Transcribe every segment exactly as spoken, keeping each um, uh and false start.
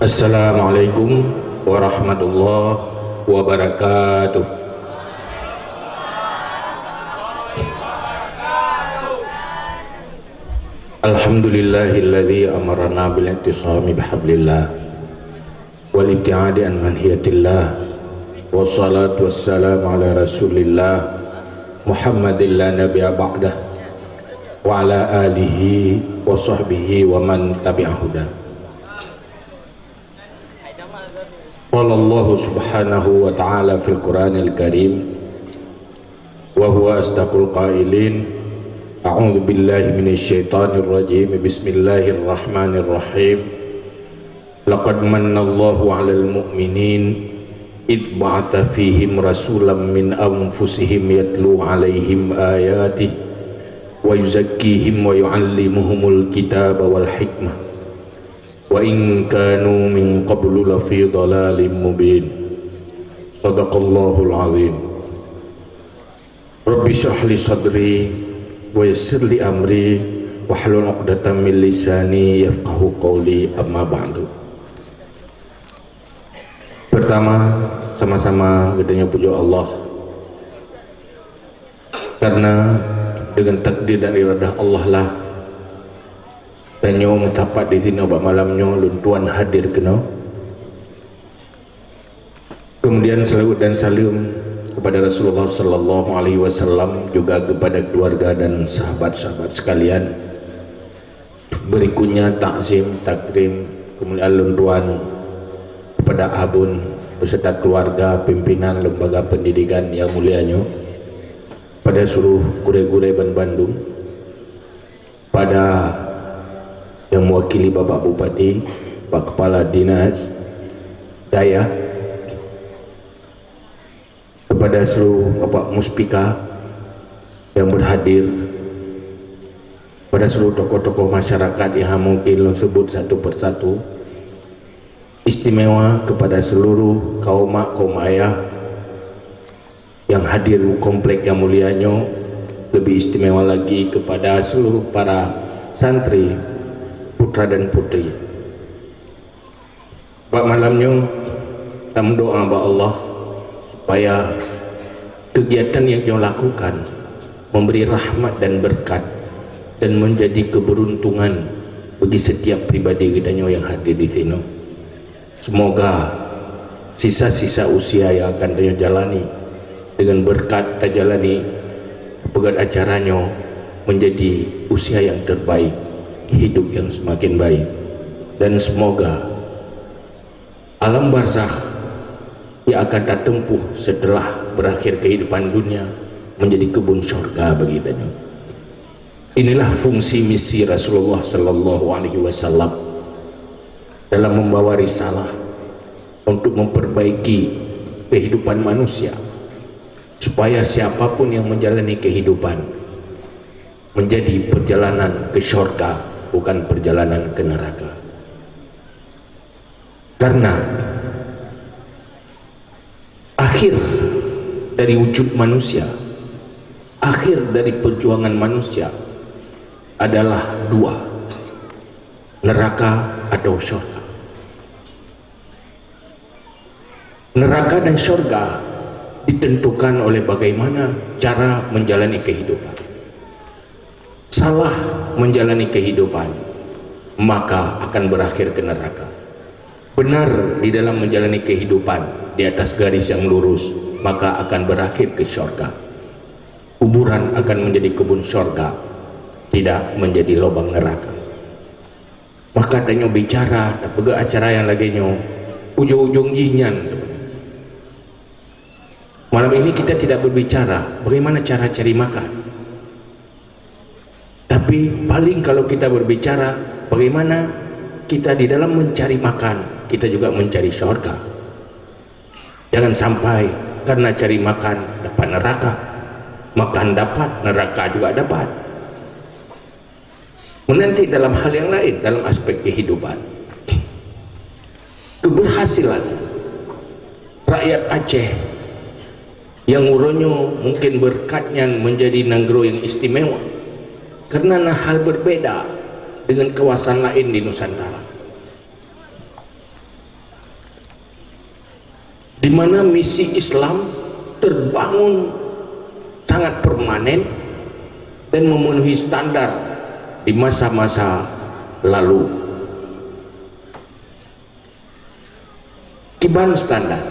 Assalamualaikum warahmatullahi wabarakatuh. Alhamdulillahilladzi amarana bil i'tisami bihablillah wal ibtiadi an manhiyatillah. Wassalatu wassalamu ala Rasulillah Muhammadin la nabiyya ba'dah wa ala alihi wa sahbihi wa man tabi'a huda. Qala Allahu subhanahu wa ta'ala fil Qur'anil Karim, wa huwa asdaqul qailin, a'udzu billahi minasy syaithanir rajim. Bismillahirrahmanirrahim. Laqad manna Allahu 'alal mu'minin id ba'atsa fihim rasulam min anfusihim yatlu 'alaihim ayatihi wa yuzakkihim wa yu'allimuhumul kitaba wal hikmah wa in kanu min qablu lafi dhalalim mubin. Shadaqallahul azim. Rabbi shrah li sadri wa yassir li amri wahlul 'uqdatam min lisani yafqahu qawli, amma ba'du. Pertama, sama-sama geutanyoe pujoe Allah. Karena dengan takdir dan iradah Allah lah tanyoe meusapat di sinoe bak malam nyoe, lôn tuan hadir keunoe. Kemudian selawat dan salam kepada Rasulullah sallallahu alaihi wasallam, juga kepada keluarga dan sahabat-sahabat sekalian. Berikutnya takzim takrim kemuliaan lôn tuan kepada Abon beserta keluarga pimpinan Lembaga Pendidikan yang mulia nyoe, pada seluruh gurée-gurée ban bandum, pada yang mewakili Bapak Bupati, Pak Kepala Dinas Dayah, kepada seluruh Bapak Muspika yang berhadir, pada seluruh tokoh-tokoh masyarakat yang mungkin lôn sebut satu persatu, istimewa kepada seluruh kaum mak, kaum ayah, yang hadir di komplek yang mulia nyoe, lebih istimewa lagi kepada seluruh para santri, putra dan putri. Bak malam nyoe, tameudoa bak Allah supaya kegiatan yang nyoe lakukan memberi rahmat dan berkat dan menjadi keberuntungan bagi setiap pribadi geutanyoe yang hadir di sinoe. Semoga sisa-sisa usia yang akan tanyoe jalani dengan berkat tajalani peugöt acara nyoe menjadi usia yang terbaik, hidup yang semakin baik. Dan semoga alam barzakh yang akan tatempuh setelah berakhir kehidupan dunia menjadi kebun syurga bagi tanyoe. Inilah fungsi misi Rasulullah sallallahu alaihi wasallam dalam membawa risalah untuk memperbaiki kehidupan manusia, supaya siapapun yang menjalani kehidupan menjadi perjalanan ke syurga, bukan perjalanan ke neraka. Karena akhir dari wujud manusia, akhir dari perjuangan manusia adalah dua, neraka atau syurga. Neraka dan syurga ditentukan oleh bagaimana cara menjalani kehidupan. Salah menjalani kehidupan, maka akan berakhir ke neraka. Benar di dalam menjalani kehidupan di atas garis yang lurus, maka akan berakhir ke syurga. Kuburan akan menjadi kebun syurga, tidak menjadi lubang neraka. Maka tanyoe bicara, tapeugah acara yang lagée nyoe, ujong-ujong jih nyan sebenarnya. Malam ini kita tidak berbicara bagaimana cara cari makan. Tapi paling kalau kita berbicara bagaimana kita di dalam mencari makan, kita juga mencari syurga. Jangan sampai karena cari makan dapat neraka, makan dapat, neraka juga dapat. Menanti dalam hal yang lain, dalam aspek kehidupan. Keberhasilan rakyat Aceh yang uroe nyoe mungkin berkat nyan menjadi nanggroe yang istimewa, karena na hal berbeda dengan kawasan lain di Nusantara. di mana misi Islam terbangun sangat permanen dan memenuhi standar di masa-masa lalu. Kiban standar?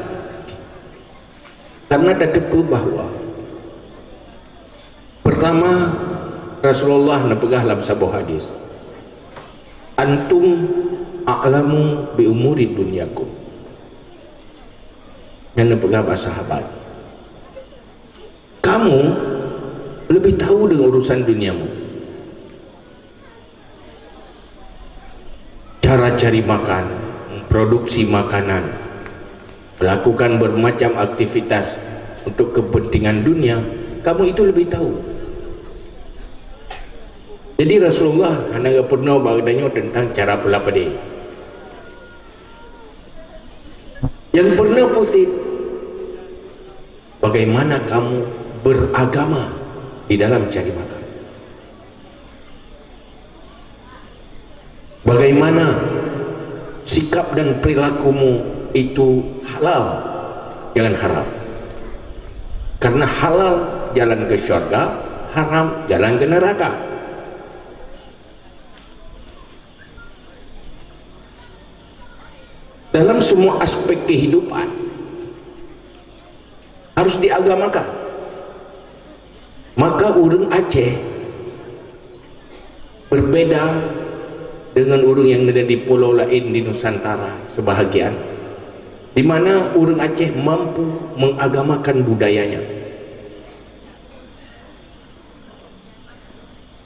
Karena tateupeue bahwa, pertama, Rasulullah neupeugah lam saboh hadis, "Antum a'lamu bi umuri dunyakum." Nyan neupeugah bak sahabat, "Kamu lebih tahu dengan urusan duniamu." Cara cari makan, memproduksi makanan, melakukan bermacam aktivitas untuk kepentingan dunia, kamu itu lebih tahu. Jadi Rasulullah hana geupeurunoe bak geutanyoe tentang cara peulapadé. Nyang peurunoe pusat, bagaimana kamu beragama di dalam cari makan? Bagaimana sikap dan perilakumu itu halal, jangan haram. Karena halal jalan ke syurga, haram jalan ke neraka. Dalam semua aspek kehidupan harus diagamakan. Maka ureuëng Aceh berbeda dengan ureuëng yang ada di pulau lain di Nusantara sebahagian, di mana ureuëng Aceh mampu mengagamakan budayanya.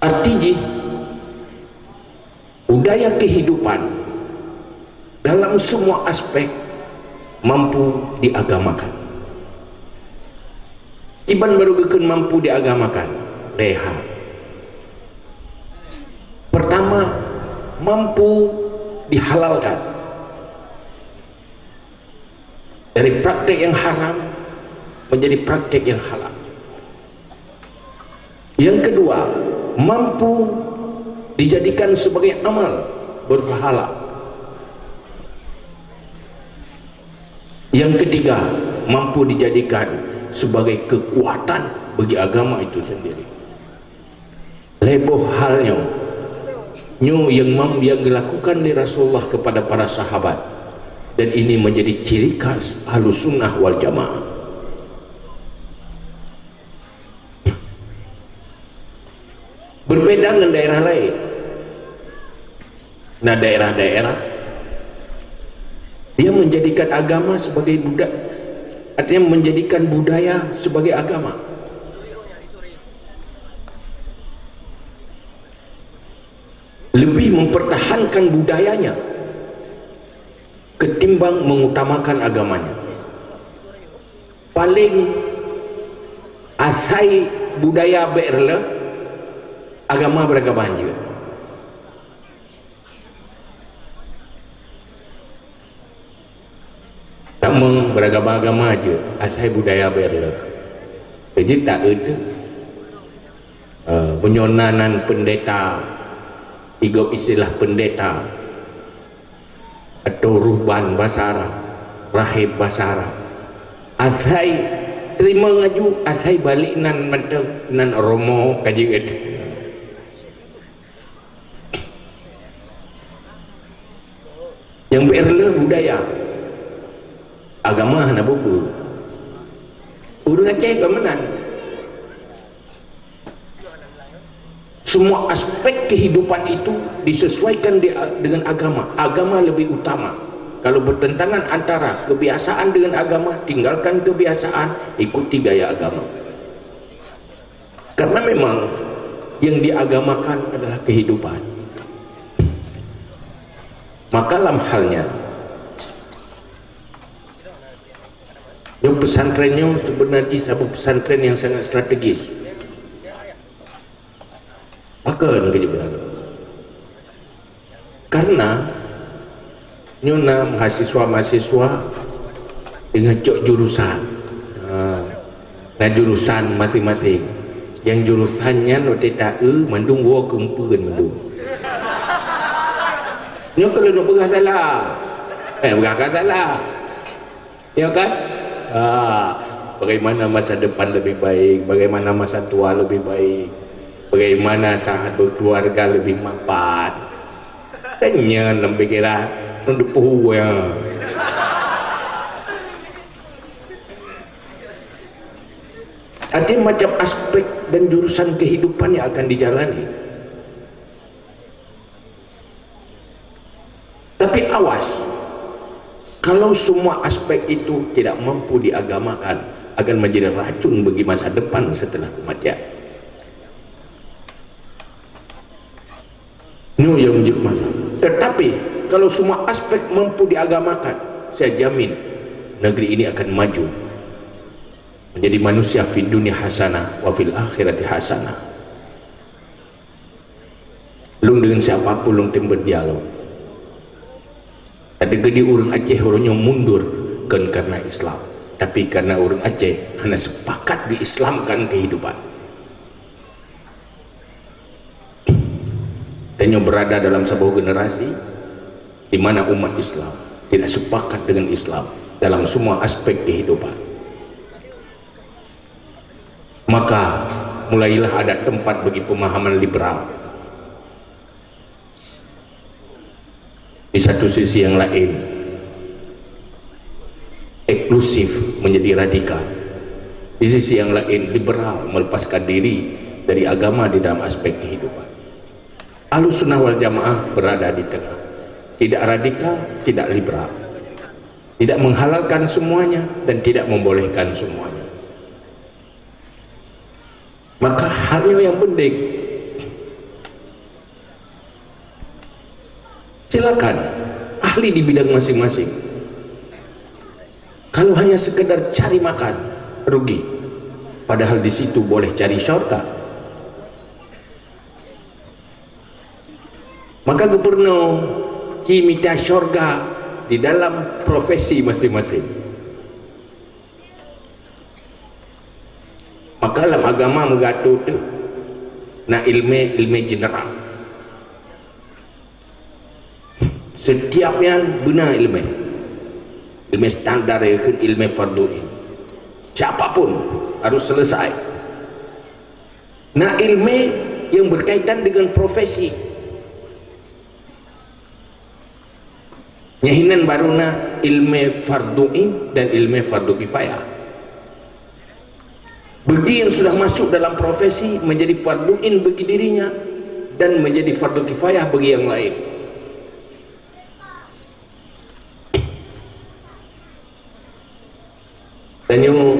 Arti jih, budaya kehidupan dalam semua aspek mampu diagamakan. Kiban baru geukheun mampu diagamakan, lhée hal. Pertama, mampu dihalalkan. Dari praktek yang haram menjadi praktek yang halal. Yang kedua, mampu dijadikan sebagai amal berpahala. Yang ketiga, mampu dijadikan sebagai kekuatan bagi agama itu sendiri. Lhée boh hal nyoe, nyoe nyang mam-, nyang dilakukan lé Rasulullah kepada para sahabat, dan ini menjadi ciri khas Ahlussunnah wal Jamaah. Berbeda dengan daerah lain. Nah, daerah-daerah yang menjadikan agama sebagai buda-, artinya menjadikan budaya sebagai agama. Lebih mempertahankan budayanya ketimbang mengutamakan agamanya. Paling asai budaya bék reuloh, agama beuragama jeuet. Tamong beuragama-agama jeuet, asai budaya bék reuloh. Jeuet taeu teuh. Eh, meunyoe na nan peundeta, igob istilah peundeta, atau ruhban basa Arab, rahib basa Arab. Asai teurimong aju, asai balek nan mantong, nan romo ka jeuet. Nyang bék reuloh budaya, agama hana peue-peue. Ureuëng Aceh kon meunan. Semua aspek kehidupan itu disesuaikan di-, dengan agama. Agama lebih utama. Kalau bertentangan antara kebiasaan dengan agama, tinggalkan kebiasaan, ikuti gaya agama. Karena memang yang diagamakan adalah kehidupan. Maka lam hal nyan, nyoe pesantren nyoe sebenarnya saboh pesantren yang sangat strategis. Pakon keu jipeugah? Karena nyoe na mahasiswa-mahasiswa deungon cok jurusan. Ha, na jurusan masing-masing. Nyang jurusan nyan watée taeu mandum woe keumpeuen mandum. Nyoe keuneuk peugah salah. Eh, peugah ka salah. Ya kan? Ah, bagaimana masa depan lebih baik, bagaimana masa tua lebih baik, bagaimana saat berkeluarga lebih mapan. Tanya dalam pikiran, nang dupuh ya. Ada macam aspek dan jurusan kehidupan yang akan dijalani. Tapi awas, kalau semua aspek itu tidak mampu diagamakan, akan menjadi racun bagi masa depan setelah kematian. Nyoe yang jeuet masalah. Tetapi, kalau semua aspek mampu diagamakan, saya jamin negeri ini akan maju. Menjadi manusia fid dunya hasanah wa fil akhirati hasanah. Lôn deungon siapa pun lôn tem berdialog. Ada gedi ureuëng Aceh ureuëng nyoe mundur kon karena Islam, tapi karena ureuëng Aceh hana sepakat diislamkan kehidupan. Tanyoe berada dalam sebuah generasi di mana umat Islam tidak sepakat dengan Islam dalam semua aspek kehidupan. Maka, mulailah ada tempat bagi pemahaman liberal. Di satu sisi yang lain, eksklusif menjadi radikal. Di sisi yang lain, liberal melepaskan diri dari agama di dalam aspek kehidupan. Ahlus Sunnah wal Jamaah berada di tengah. Tidak radikal, tidak liberal. Tidak menghalalkan semuanya dan tidak membolehkan semuanya. Maka hal nyoe yang penting. Silakan ahli di bidang masing-masing. Kalau hanya sekedar cari makan, rugi. Padahal di situ boleh cari syurga. Maka gubernur hi mita syurga di dalam profesi masing-masing. Maka lam agama meugato teuh na ilmé, ilmé general. Setiap nyan beuna ilmé. Ilmé standar ya kan ilmé fardu ain. Siapapun harus selesai. Na ilmé yang berkaitan dengan profesi. Nyan hinan baru na ilmé fardu ain dan ilmé fardu kifayah. Bagi yang sudah masuk dalam profesi menjadi fardu ain bagi dirinya dan menjadi fardu kifayah bagi yang lain. Tanyoe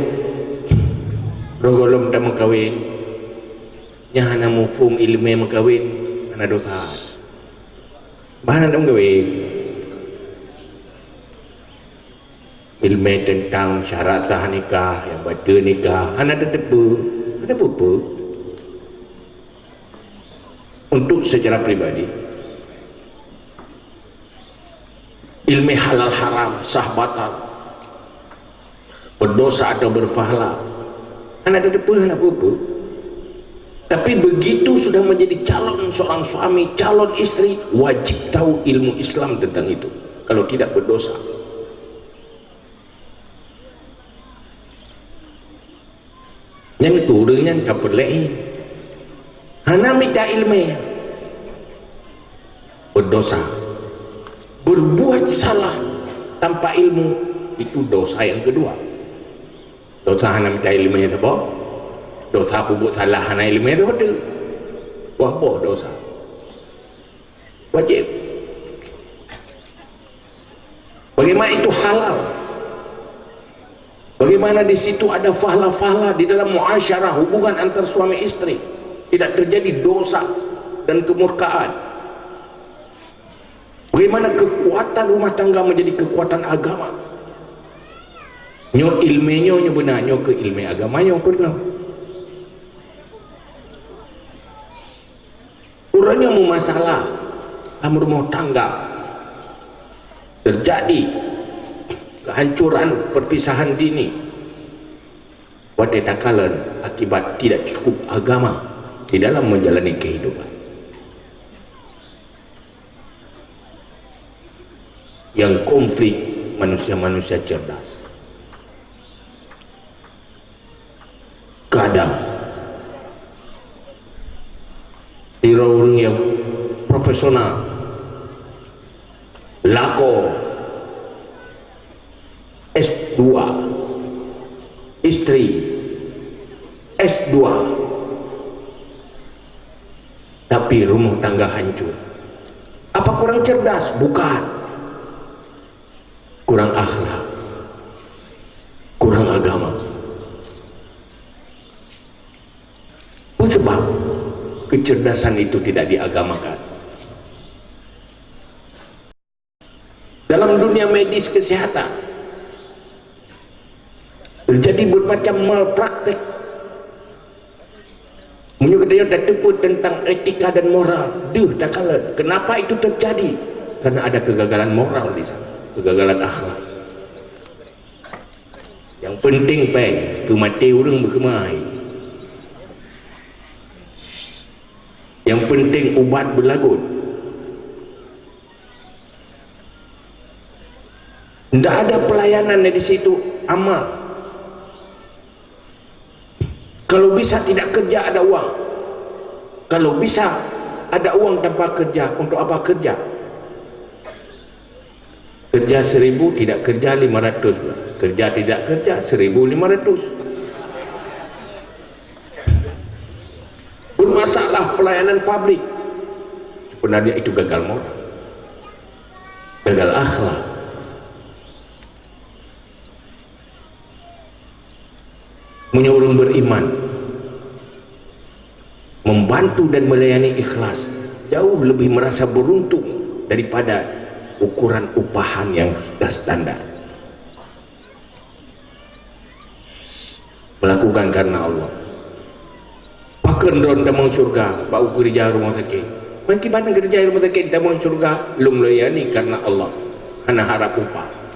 roh gohlom tameukawen, nyang hana muphom ilmé meukawen, hana dosa. Bah hana tameukawen. Ilmé teuntang syarat sah nikah, nyang bateue nikah, hana tateupeue, hana peue-peue. Untuk secara pribadi, ilmé halal haram, sah batal, berdosa atau berpahala, hana tateupeue, hana peue-peue. Tapi begitu sudah menjadi calon seorang suami, calon istri, wajib tahu ilmu Islam tentang itu. Kalau tidak, berdosa. Nyan keuh ureuëng nyan ka peureulée. Hana mita ilmé, berdosa. Berbuat salah tanpa ilmu, itu dosa yang kedua. Dosa hana mita ilmé saboh. Dosa peubuet salah hana ilmé saboh tu. Wah boh dosa. Wajib. Bagaimana itu halal? Bagaimana di situ ada fahla-fahla di dalam muasyarah hubungan antar suami istri? Tidak terjadi dosa dan kemurkaan. Bagaimana kekuatan rumah tangga menjadi kekuatan agama? Nyoe ilmé nyoe, nyoe beuna, nyoe keu ilmé agama nyoe peureunah. Uroe nyoe meumasalah lam rumoh tangga, teujadi keuhancoran peurpisahan dini, watée takalon akibat tidak cukup agama di dalam menjalani kehidupan. Nyang konflik manusia-manusia cerdas. Kadang sidroe ureuëng nyang profesional, lakoe S dua, istri S dua, tapi rumah tangga hancur. Apa kurang cerdas? Bukan. Kurang akhlak, kurang agama. Apa sebab kecerdasan itu tidak diagamakan? Dalam dunia medis kesehatan, terjadi bermacam malpraktek. Meunyoe geutanyoe tateupeue teuntang etika dan moral, deuh takalon. Kenapa itu terjadi? Karena ada kegagalan moral di sana, kegagalan akhlak. Yang penting péng, keu maté ureuëng beukeumai. Yang penting ubat beulagot. Ndak ada pelayanan di situ, amal. Kalau bisa tidak kerja ada uang. Kalau bisa ada uang tanpa kerja, untuk apa kerja? Kerja seribu, tidak kerja lima ratus. Kerja tidak kerja, seribu lima ratus. Bermasalah pelayanan publik. Sebenarnya itu gagal moral. Gagal akhlak. Meunyoe ureuëng beriman, membantu dan melayani ikhlas, jauh lebih merasa beruntung daripada ukuran upahan yang sudah standar. Melakukan karena Allah. Pakon droen tamong syurga bak geurija rumoh sakét? Meukiban geurija rumoh sakét tamong syurga, lôn melayani karena Allah, hana harap upah.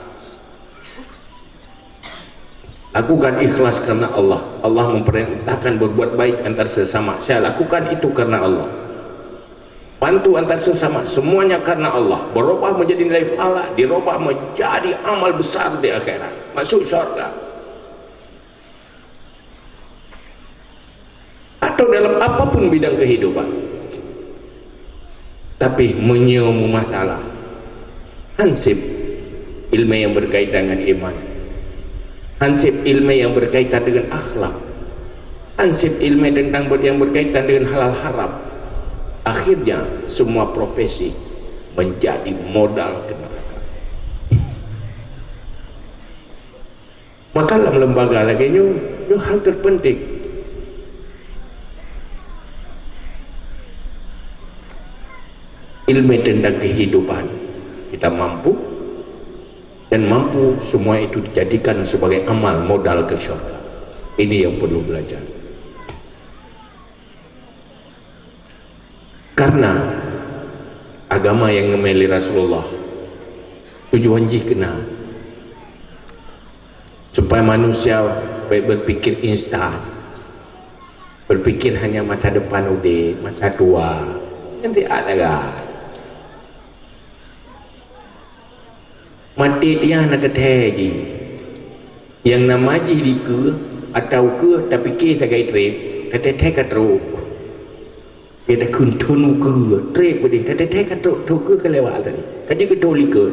Lakukan ikhlas karena Allah. Allah memerintahkan berbuat baik antar sesama. Saya lakukan itu karena Allah. Bantu antar sesama, semuanya karena Allah. Berubah menjadi nilai pahala, dirubah menjadi amal besar di akhirat. Masuk syurga. Atau dalam apapun bidang kehidupan. Tapi meunyoe meumasalah, hansip ilmu yang berkaitan dengan iman, hansip ilmu yang berkaitan dengan akhlak, hansip ilmu tentang ber-, yang berkaitan dengan halal haram, akhirnya semua profesi menjadi modal ke neraka. Maka lam lembaga lagée nyoe, nyoe hal terpenting. Ilmu tentang kehidupan kita mampu dan mampu semua itu dijadikan sebagai amal modal ke syurga. Ini yang perlu belajar. Karena agama yang ngeumé lé Rasulullah, tujuan jih keunan supaya manusia bék berpikir instan, berpikir hanya masa depan udeb, masa tua, nanti ada. Maté tiah na teuthée jih. Nyang nama jih dikeue atawa keue tapike sagai treb, tathée-thée ka trok. Gata kheun thon ukeue, treb beudeh, tathée-thée ka trok, thon ukeue ka lewat tadi. Ka jeuet keu thon likot.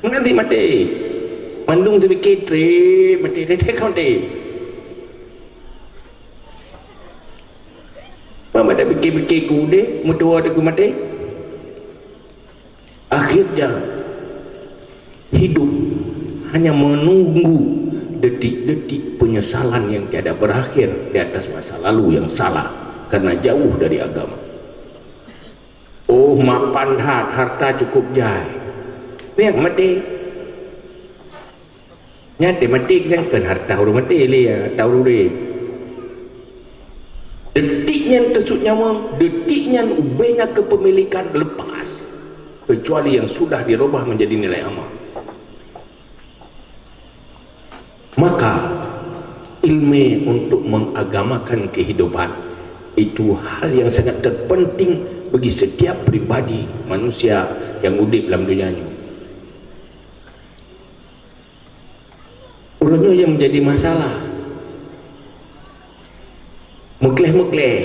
Meunan cit maté. Mandum tapike treb, maté, tathée-thée ka maté. Bak tapike-pike keu udeb, meutuwoe teuk keu maté. Akhirnya, hidup hanya menunggu detik-detik penyesalan yang tiada berakhir di atas masa lalu yang salah karena jauh dari agama. Oh, mapan that, harta cukup jai. Nyan maté. Nyan teuh maté nyan kon hareuta ureuëng maté lé, hareuta ureuëng udeb. Detik nyan teusut nyawa, detik nyan ubena kepemilikan lepas, kecuali yang sudah dirubah menjadi nilai amal. Maka, ilmu untuk mengagamakan kehidupan itu hal yang sangat terpenting bagi setiap pribadi manusia yang udeb lam dunia nyoe. Uroe nyoe nyang menjadi masalah. Meukleh-meukleh,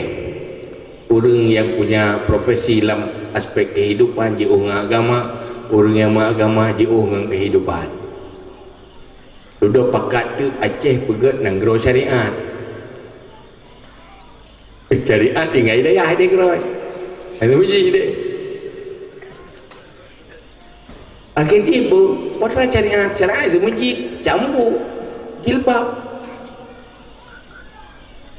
ureuëng nyang punya profesi lam aspek kehidupan jiôh ngon agama, ureuëng nyang meuagama jiôh ngon kehidupan. Dudoe pakat teuk Aceh peugét nanggroe syariat. Syariat tinggai dayah di keurôi. Hana uji deh. Akhé jih bu, putra syariat, syariat itu meujieb, jambu, jilbab.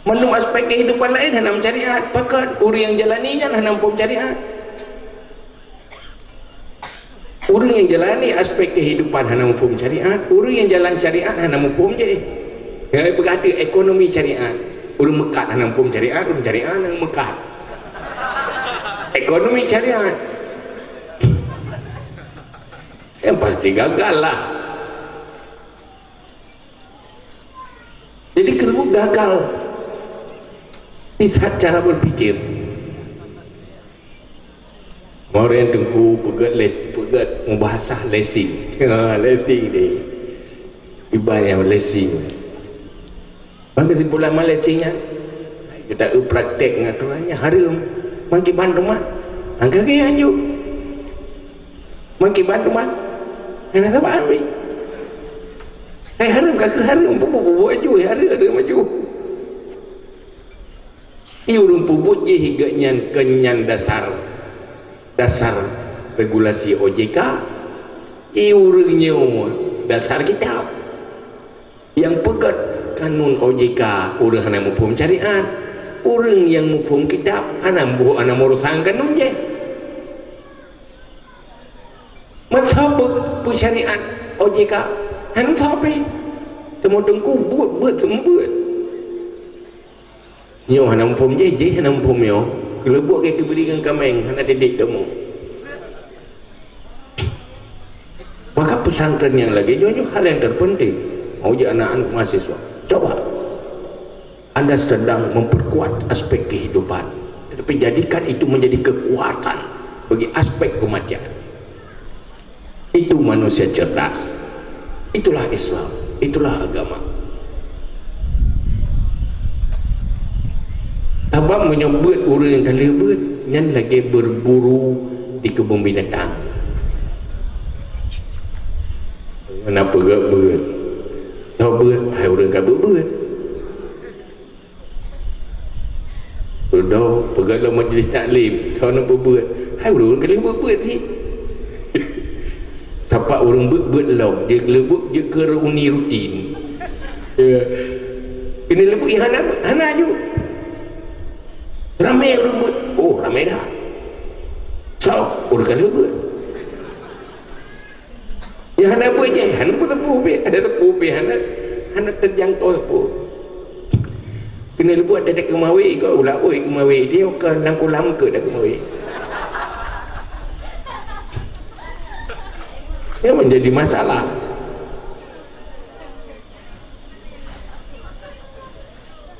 Mandum aspek kehidupan lain hana syariat, pakat ureuëng nyang jalani nyan hana muphom syariat. Ureuëng nyang jalani aspek kehidupan hana muphom syariat, ureuëng nyang jalan syariat hana muphom jih. Ya, peugah tu ekonomi syariat. Ureuëng meukat hana muphom syariat, ureuëng syariat hana meukat. Ekonomi syariat. Yang pasti gagal lah. Jadi keuneuk gagal di saat cara berpikir. Kemarin teungku peugét les, peugét mubahasah lessing. Ha, lessing deh. Iban nyang lessing. Bang kesimpulan malée sinyan, kita eu praktek ngon aturan nyan hareuem. Mangkiban teuma, angka gaya anjuk. Mangkiban teuma, hana saban pih. Hai hareuem ka keu hareuem, bubu-bubu aju, hareuem, hareuem aju. I ureuëng peubuet jih geuh nyan keu nyan dasar, dasar regulasi O J K. I ureuëng nyoe dasar kitab. Nyang peugét kanun O J K ureuëng hana muphom syariat. Ureuëng nyang muphom kitab hana meuho-, hana meurusan kanun jih. Meusapeue peusyariat O J K? Hana sapeue. Teuma teungku buet-buet seumeubeuet. Nyoe hana muphom jih, jih hana muphom nyoe. Keuleubuk gét keubri ngon kaméng, hana didik domo. Maka pesantren nyang lagée nyoe, nyoe hal nyang terpenting. Mau je anak-anak mahasiswa. Coba. Anda sedang memperkuat aspek kehidupan. Tetapi jadikan itu menjadi kekuatan bagi aspek kematian. Itu manusia cerdas. Itulah Islam. Itulah agama. Sabab meunyoe beuet ureuëng nyang ka lheueh beuet, nyan lagée berburu di keubeueng binatang. Hana peugét beuet. Soe beuet? Hai ureuëng ka beuet-beuet. Dudoe peugah lom majlis taklim, soe nyang peubeuet? Hai ureuëng ka lheueh beuet-beuet cit. Sapat ureuëng beuet-beuet lom, jeuet keu leubuk, jeuet keu reuni rutin. Ya. Keuneuk leubuk, ya hana, hana aju. Ramé ureuëng beuet. Oh, ramé that. Soe? Ureuëng ka lheueh beuet. Nyang hana beuet jih, hana meuteupue pih, hana teupue pih, hana, hana teujangkau teupue. Keuneuk leubuet dada keumawe, iko ula oi keumawe, dia ka lam kulam keu dak keumawe. Ia menjadi masalah.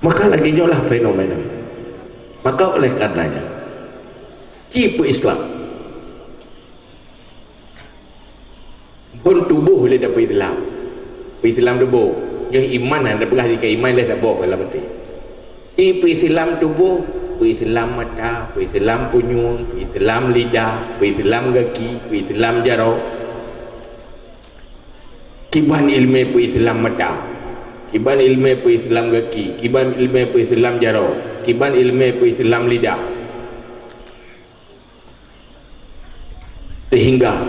Maka lagée nyoe lah fenomena. Maka oleh karenanya, ci peu-Islam. Phon tuboh lé tapeu-Islam. Peu-Islam tuboh. Nyoe iman hana tapeugah jika iman lé saboh lam até. Ci peu-Islam tuboh, peu-Islam mata, peu-Islam punyueng, peu-Islam lidah, peu-Islam gaki, peu-Islam jaroe. Kiban ileumé peu-Islam mata, kiban ileumé peu-Islam gaki, kiban ileumé peu-Islam jaroe, kiban ileumé peu-Islam lidah. Sehingga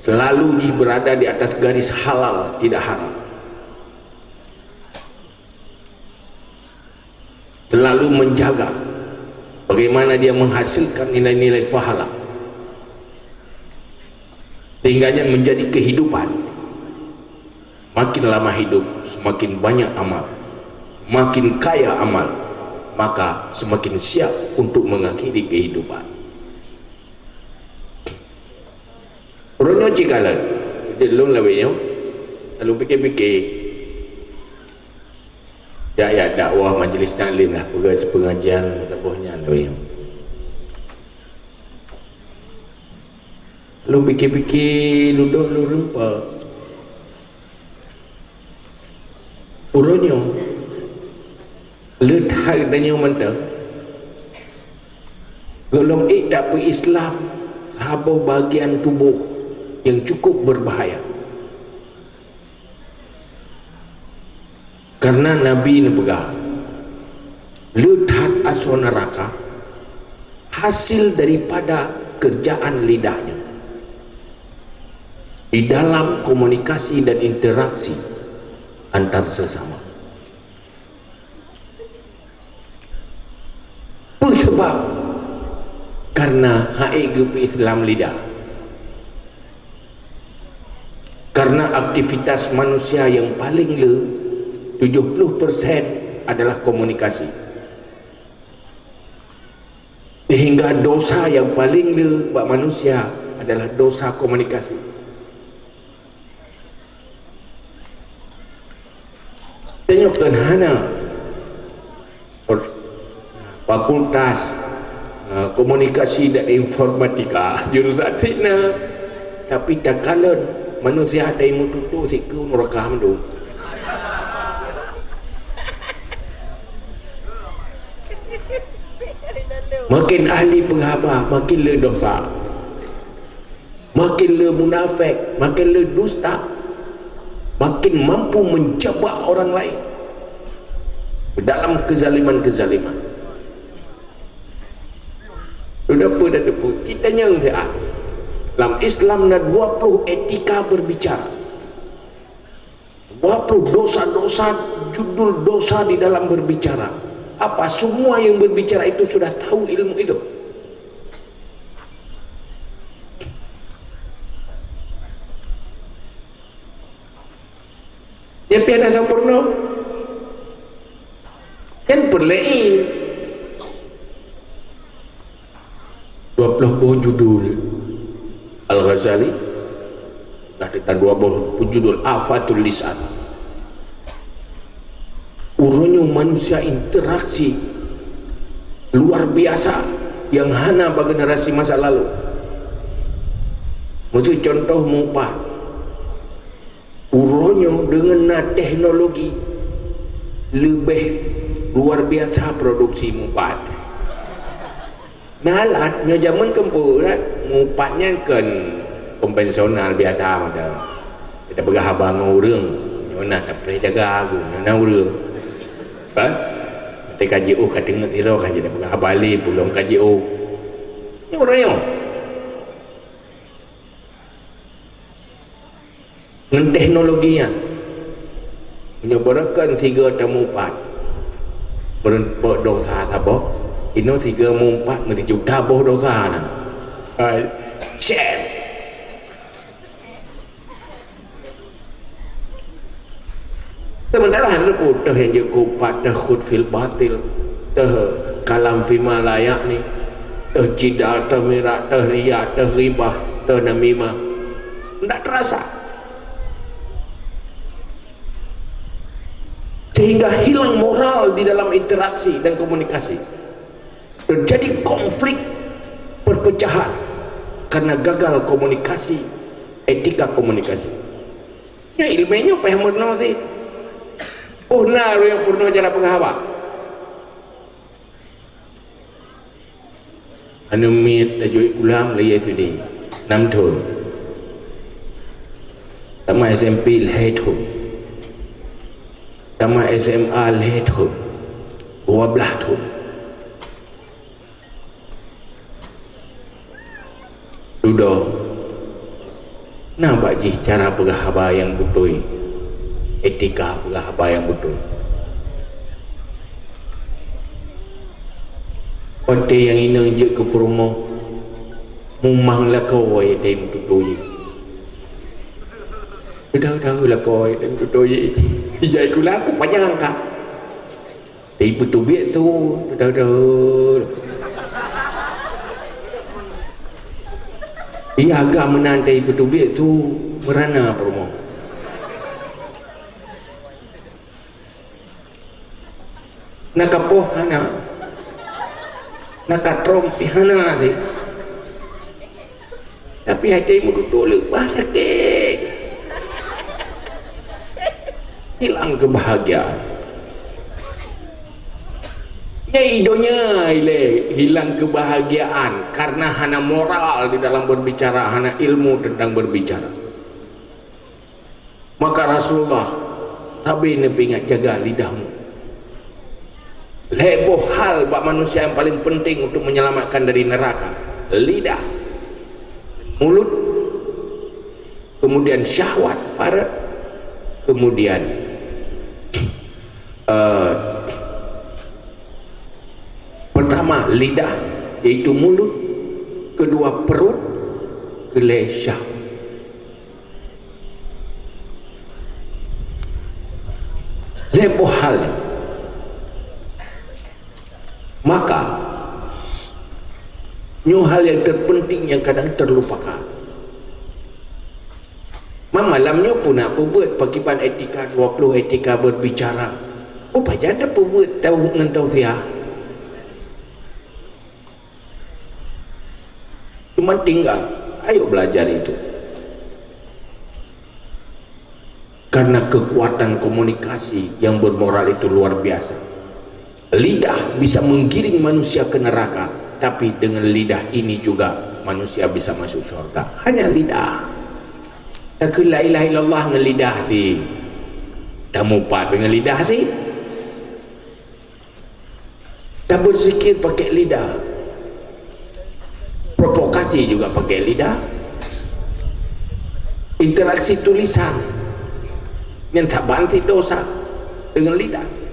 selalu jih berada di atas garis halal, tidak haram. Selalu menjaga bagaimana dia menghasilkan nilai-nilai pahala. Sehingga nyan menjadi kehidupan. Semakin lama hidup, semakin banyak amal. Semakin kaya amal, maka semakin siap untuk mengakhiri kehidupan. Uroe nyoe cit kalon, jadi lôn lawét nyoe, lalu pikir-pikir. Jak, jak dakwah majlis taklim lah, peugah pengajian saboh nyan lawét nyoe. Lôn pikir-pikir, ludoh lôn rupa. Uroe nyoe, Le that tanyoe mantong, gohlom ék tapeu-Islam saboh bagian tuboh nyang cukup beubahaya. Kareuna Nabi neupeugah, le that asoe neuraka hasil daripada keurjaan lidah nyoe di dalam komunikasi dan interaksi antar sesama. Peue sabab? Kareuna han ék geupeu-Islam lidah. Kareuna aktivitas manusia nyang paleng le, tujoh ploh persen adalah komunikasi. Sehingga dosa nyang paleng le bak manusia adalah dosa komunikasi. Tanyoe kon hana fakultas, eh, komunikasi dan informatika, jurusan sina. Tapi takalon manusia dai meututoe sikeue neuraka mandum. Makin ahli peuhaba, makin le dosa. Makin le munafék, makin le dusta, makin mampu menjebak orang lain ke dalam kezaliman-kezaliman. Sudah peue dah teupeu, kita nyang siat. Lam Islam na dua puluh etika berbicara. Dua puluh dosa-dosa, judul dosa di dalam berbicara. Apa semua yang berbicara itu sudah tahu ilmu itu? Dia pian dah sempurna. Kan perlei. Dua puluh boh judul Al-Ghazali, teuntang dua boh judul Afatul Lisan. Uroe nyoe manusia interaksi luar biasa nyang hana bak generasi masa lalu. Meuseu contoh mupat. Uroe nyoe deungon na teknologi leubeh luar biasa produksi mupat. Na alat nyoe jameun keumpul kan, mupat nyan kon konvensional biasa mantong. Kita peugah haba ngon ureuëng, nyoe na tapreh jaga, nyoe na ureuëng. Apa? Nanti ka jiôh ka teungeut sidroe ka jadi peugah haba lé, peulom ka jiôh. Nyoe uroe nyoe. Ngon teknologi nyan. Meunyoe beureukan sigoe teumupat, meureumpok dosa saboh, inoe sigoe meupat meusijuta boh dosa na. Hai, cek. Sementara hana pun teuh nyang jeuet keu upat, teuh khud fil batil, teuh kalam fima la ya'ni, teuh jidal, teuh mirak, teuh riya, teuh ghibah, teuh namimah. Ndak terasa. Sehingga hilang moral di dalam interaksi dan komunikasi. Terjadi konflik, perpecahan karena gagal komunikasi, etika komunikasi. Nyan iéleumé nyoe payah meurunoe cit. Oh na ureuëng nyang peurunoe jalan peugah haba. Aneuk miet tajak u kulam lhée S D, nam thon. Tamat S M P lhée thon. Tamat S M A lhée thon. Dua blaih thon. Dudoe, na bak jih cara peugah haba nyang beutôi, etika peugah haba nyang beutôi. Watée nyang inong jeuet keu peurumoh, mumang lakoe watée meututoe jih. Udah-udah lakoe watée meututoe jih. Ijai kula ku panyang ka. Teupeuteubiet su, dah-dah. Iya agam meunan teupeuteubiet su, meurana peurumoh. Na kapoh hana. Na katrong pih hana teuh. Tapi hati meududoe leubeh sakét. Hilang kebahagiaan. Nyan i donya ilée hilang kebahagiaan karena hana moral di dalam berbicara, hana ilmu tentang berbicara. Maka Rasulullah sabe neupeuingat, "Jaga lidahmu." Lhée boh hal bak manusia yang paling penting untuk menyelamatkan dari neraka. Lidah, mulut, kemudian syahwat, faraj, kemudian, eh, pertama lidah, yaitu mulut, kedua perut, keulhée syahwat. Lhée boh hal nyan. Maka, nyoe hal yang terpenting yang kadang terlupakan. Ma malam nyoe pun na peubuet pakiban etika dua puluh, etika berbicara. Oh, pajan tapeubuet tau ngon tausiah. Cuma tinggal, ayo belajar itu. Karena kekuatan komunikasi yang bermoral itu luar biasa. Lidah bisa menggiring manusia ke neraka, tapi dengan lidah ini juga manusia bisa masuk syurga. Hanya lidah. Takheun la ilaha illallah ngon lidah sih. Tamupat dengan lidah sih. Tabeuzikir pakai lidah. Provokasi juga pakai lidah. Interaksi tulisan. Nyan tabanti dosa dengan lidah.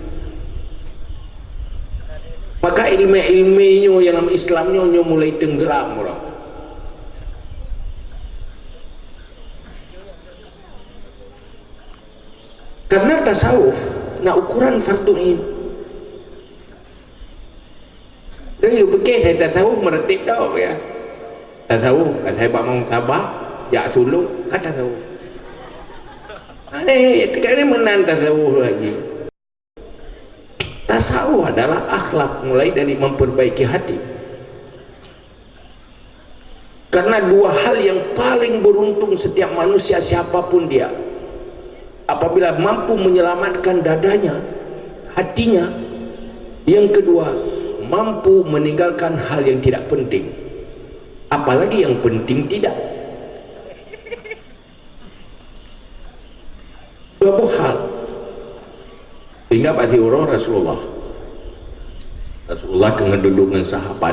Maka ilmu-ilmu nyoe dalam Islam nyoe, nyoe mulai tenggelam orang. Karena tasawuf na ukuran fardu ain. Dan yuk pikir saya tasawuf meretik tau ya. Tasawuf, saya bak mau sabah, jak suluk, kan tasawuf. Ada, sekarang ni menang tasawuf lagi. Tasawuf adalah akhlak, mulai dari memperbaiki hati. Karena dua hal yang paling beruntung setiap manusia, siapapun dia, apabila mampu menyelamatkan dadanya, hatinya, yang kedua, mampu meninggalkan hal yang tidak penting, apalagi yang penting tidak. Dua boh hal. Ingat bak siuroe Rasulullah. Rasulullah teungoh duduek ngon sahabat.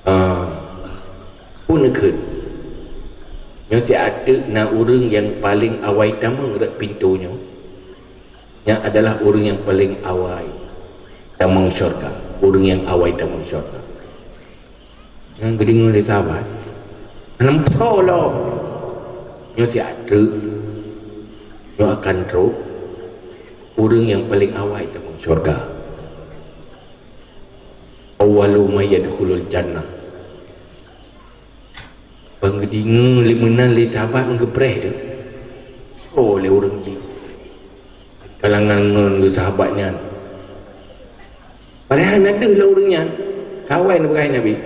Ah, pun neukheun. Nyoe siat teuk na ureuëng nyang paleng awai tamong rot pintoe nyoe. Nyan adalah ureuëng nyang paleng awai tamong syurga. Ureuëng nyang awai tamong syurga. Nyang geudeungoe lé sahabat, "Hana meusoe lom. Nyoe siat treuk, nyoe akan trok ureuëng nyang paleng awai tamong syurga. Awwalu man yadkhulul jannah." Ban geudeungoe lé meunan lé sahabat meugeupreh teuh. Oh, lé ureuëng jih. Kalangan ngon geusahabat nyan. Padahai na deuh lom ureuëng nyan, ka awai neupeugah Nabi.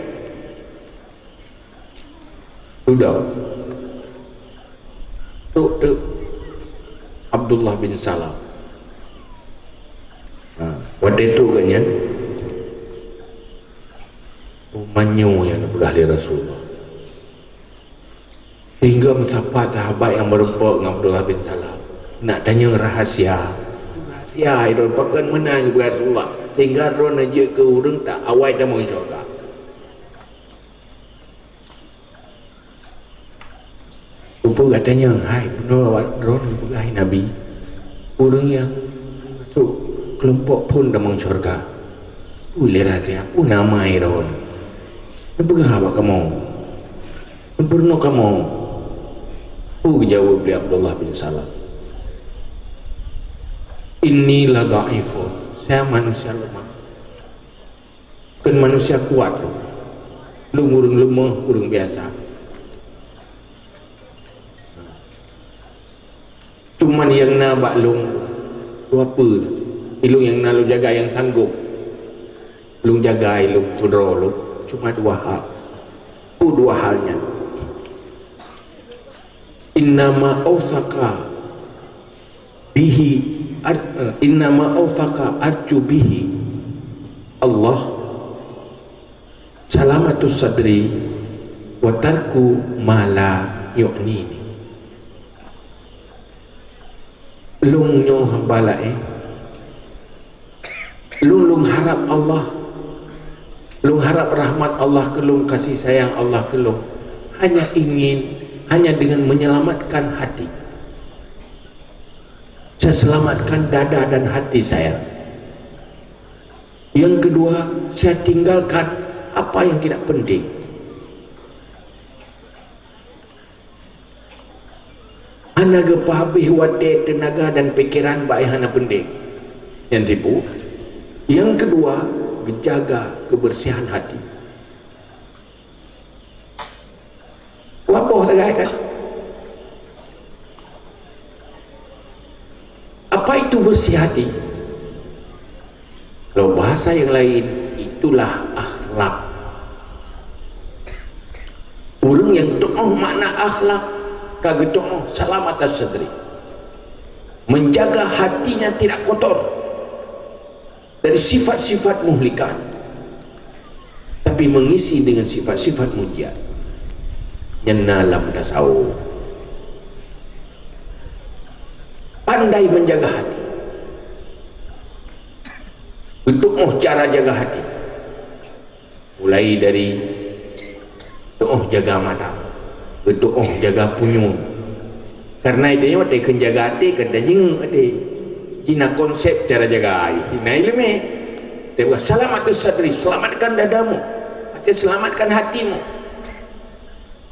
Dudoe. Trok teuk Abdullah bin Salam. Ha, watée trok geuh nyan, oh, meunyoe nyang neupeugah lé Rasulullah. Sehingga meusapat sahabat nyang meurumpok ngon Abdullah bin Salam. Nak tanyong rahasia. Rahasia, droe pakon meunan geupeugah Rasulullah. Sehingga droe neujeuet keu ureuëng tak awai tamong syurga. Peue gata nyoe, hai, bunoe awak droe neupeugah Nabi, ureuëng nyang masuk keulompok phon tamong syurga. Peue lé rahasia, peue nama droe? Neupeugah bak kamoe. Neupeureunoe kamoe. Peue geujaweueb lé Abdullah bin Salam? "Inni la dhaifun." Saya manusia lemah. Kon manusia kuat lôn. Lôn ureuëng leumoh, ureuëng biasa. Cuman nyang na bak lôn dua peue. Ilôn nyang na lôn jaga nyang sanggob. Lôn jaga ilôn keudroe lôn cuma dua hal. Peue dua hal nyan? Innama ausaqa bihi Ar-, eh, innama autsaqa arju bihi Allah salamatus sadri wa tarku ma la yu'nini. Lôn nyoe hamba laén, lôn, lôn harab Allah, lôn harab rahmat Allah keu lôn, kasih sayang Allah keu lôn, hanya ingin, hanya dengan menyelamatkan hati. Saya selamatkan dada dan hati saya. Yang kedua, saya tinggalkan apa yang tidak penting. Hana geupeuhabéh watée, teunaga dan pikiran bak nyang hana penting. Nyang tipu. Yang kedua, geujaga kebersihan hati. Wabah sagai kan? Apa itu bersih hati? Kalau bahasa yang lain, itulah akhlak. Ureuëng nyang tuoh makna akhlak, ka geutuoh salamatas sadri. Menjaga hatinya tidak kotor dari sifat-sifat muhlikat, tapi mengisi dengan sifat-sifat munjiat. Nyan na lam tasawuf. Pandai menjaga hati. Geutuoh cara jaga hati. Mulai dari tuoh jaga mata, geutuoh jaga punyueng. Karena itu nyoe teukeun jaga até, kan tajingeuk até. Jina konsep cara jaga até. Na ileumé. Dia bukan, "Salamatus sadri, selamatkan dadamu." Artinya, selamatkan hatimu.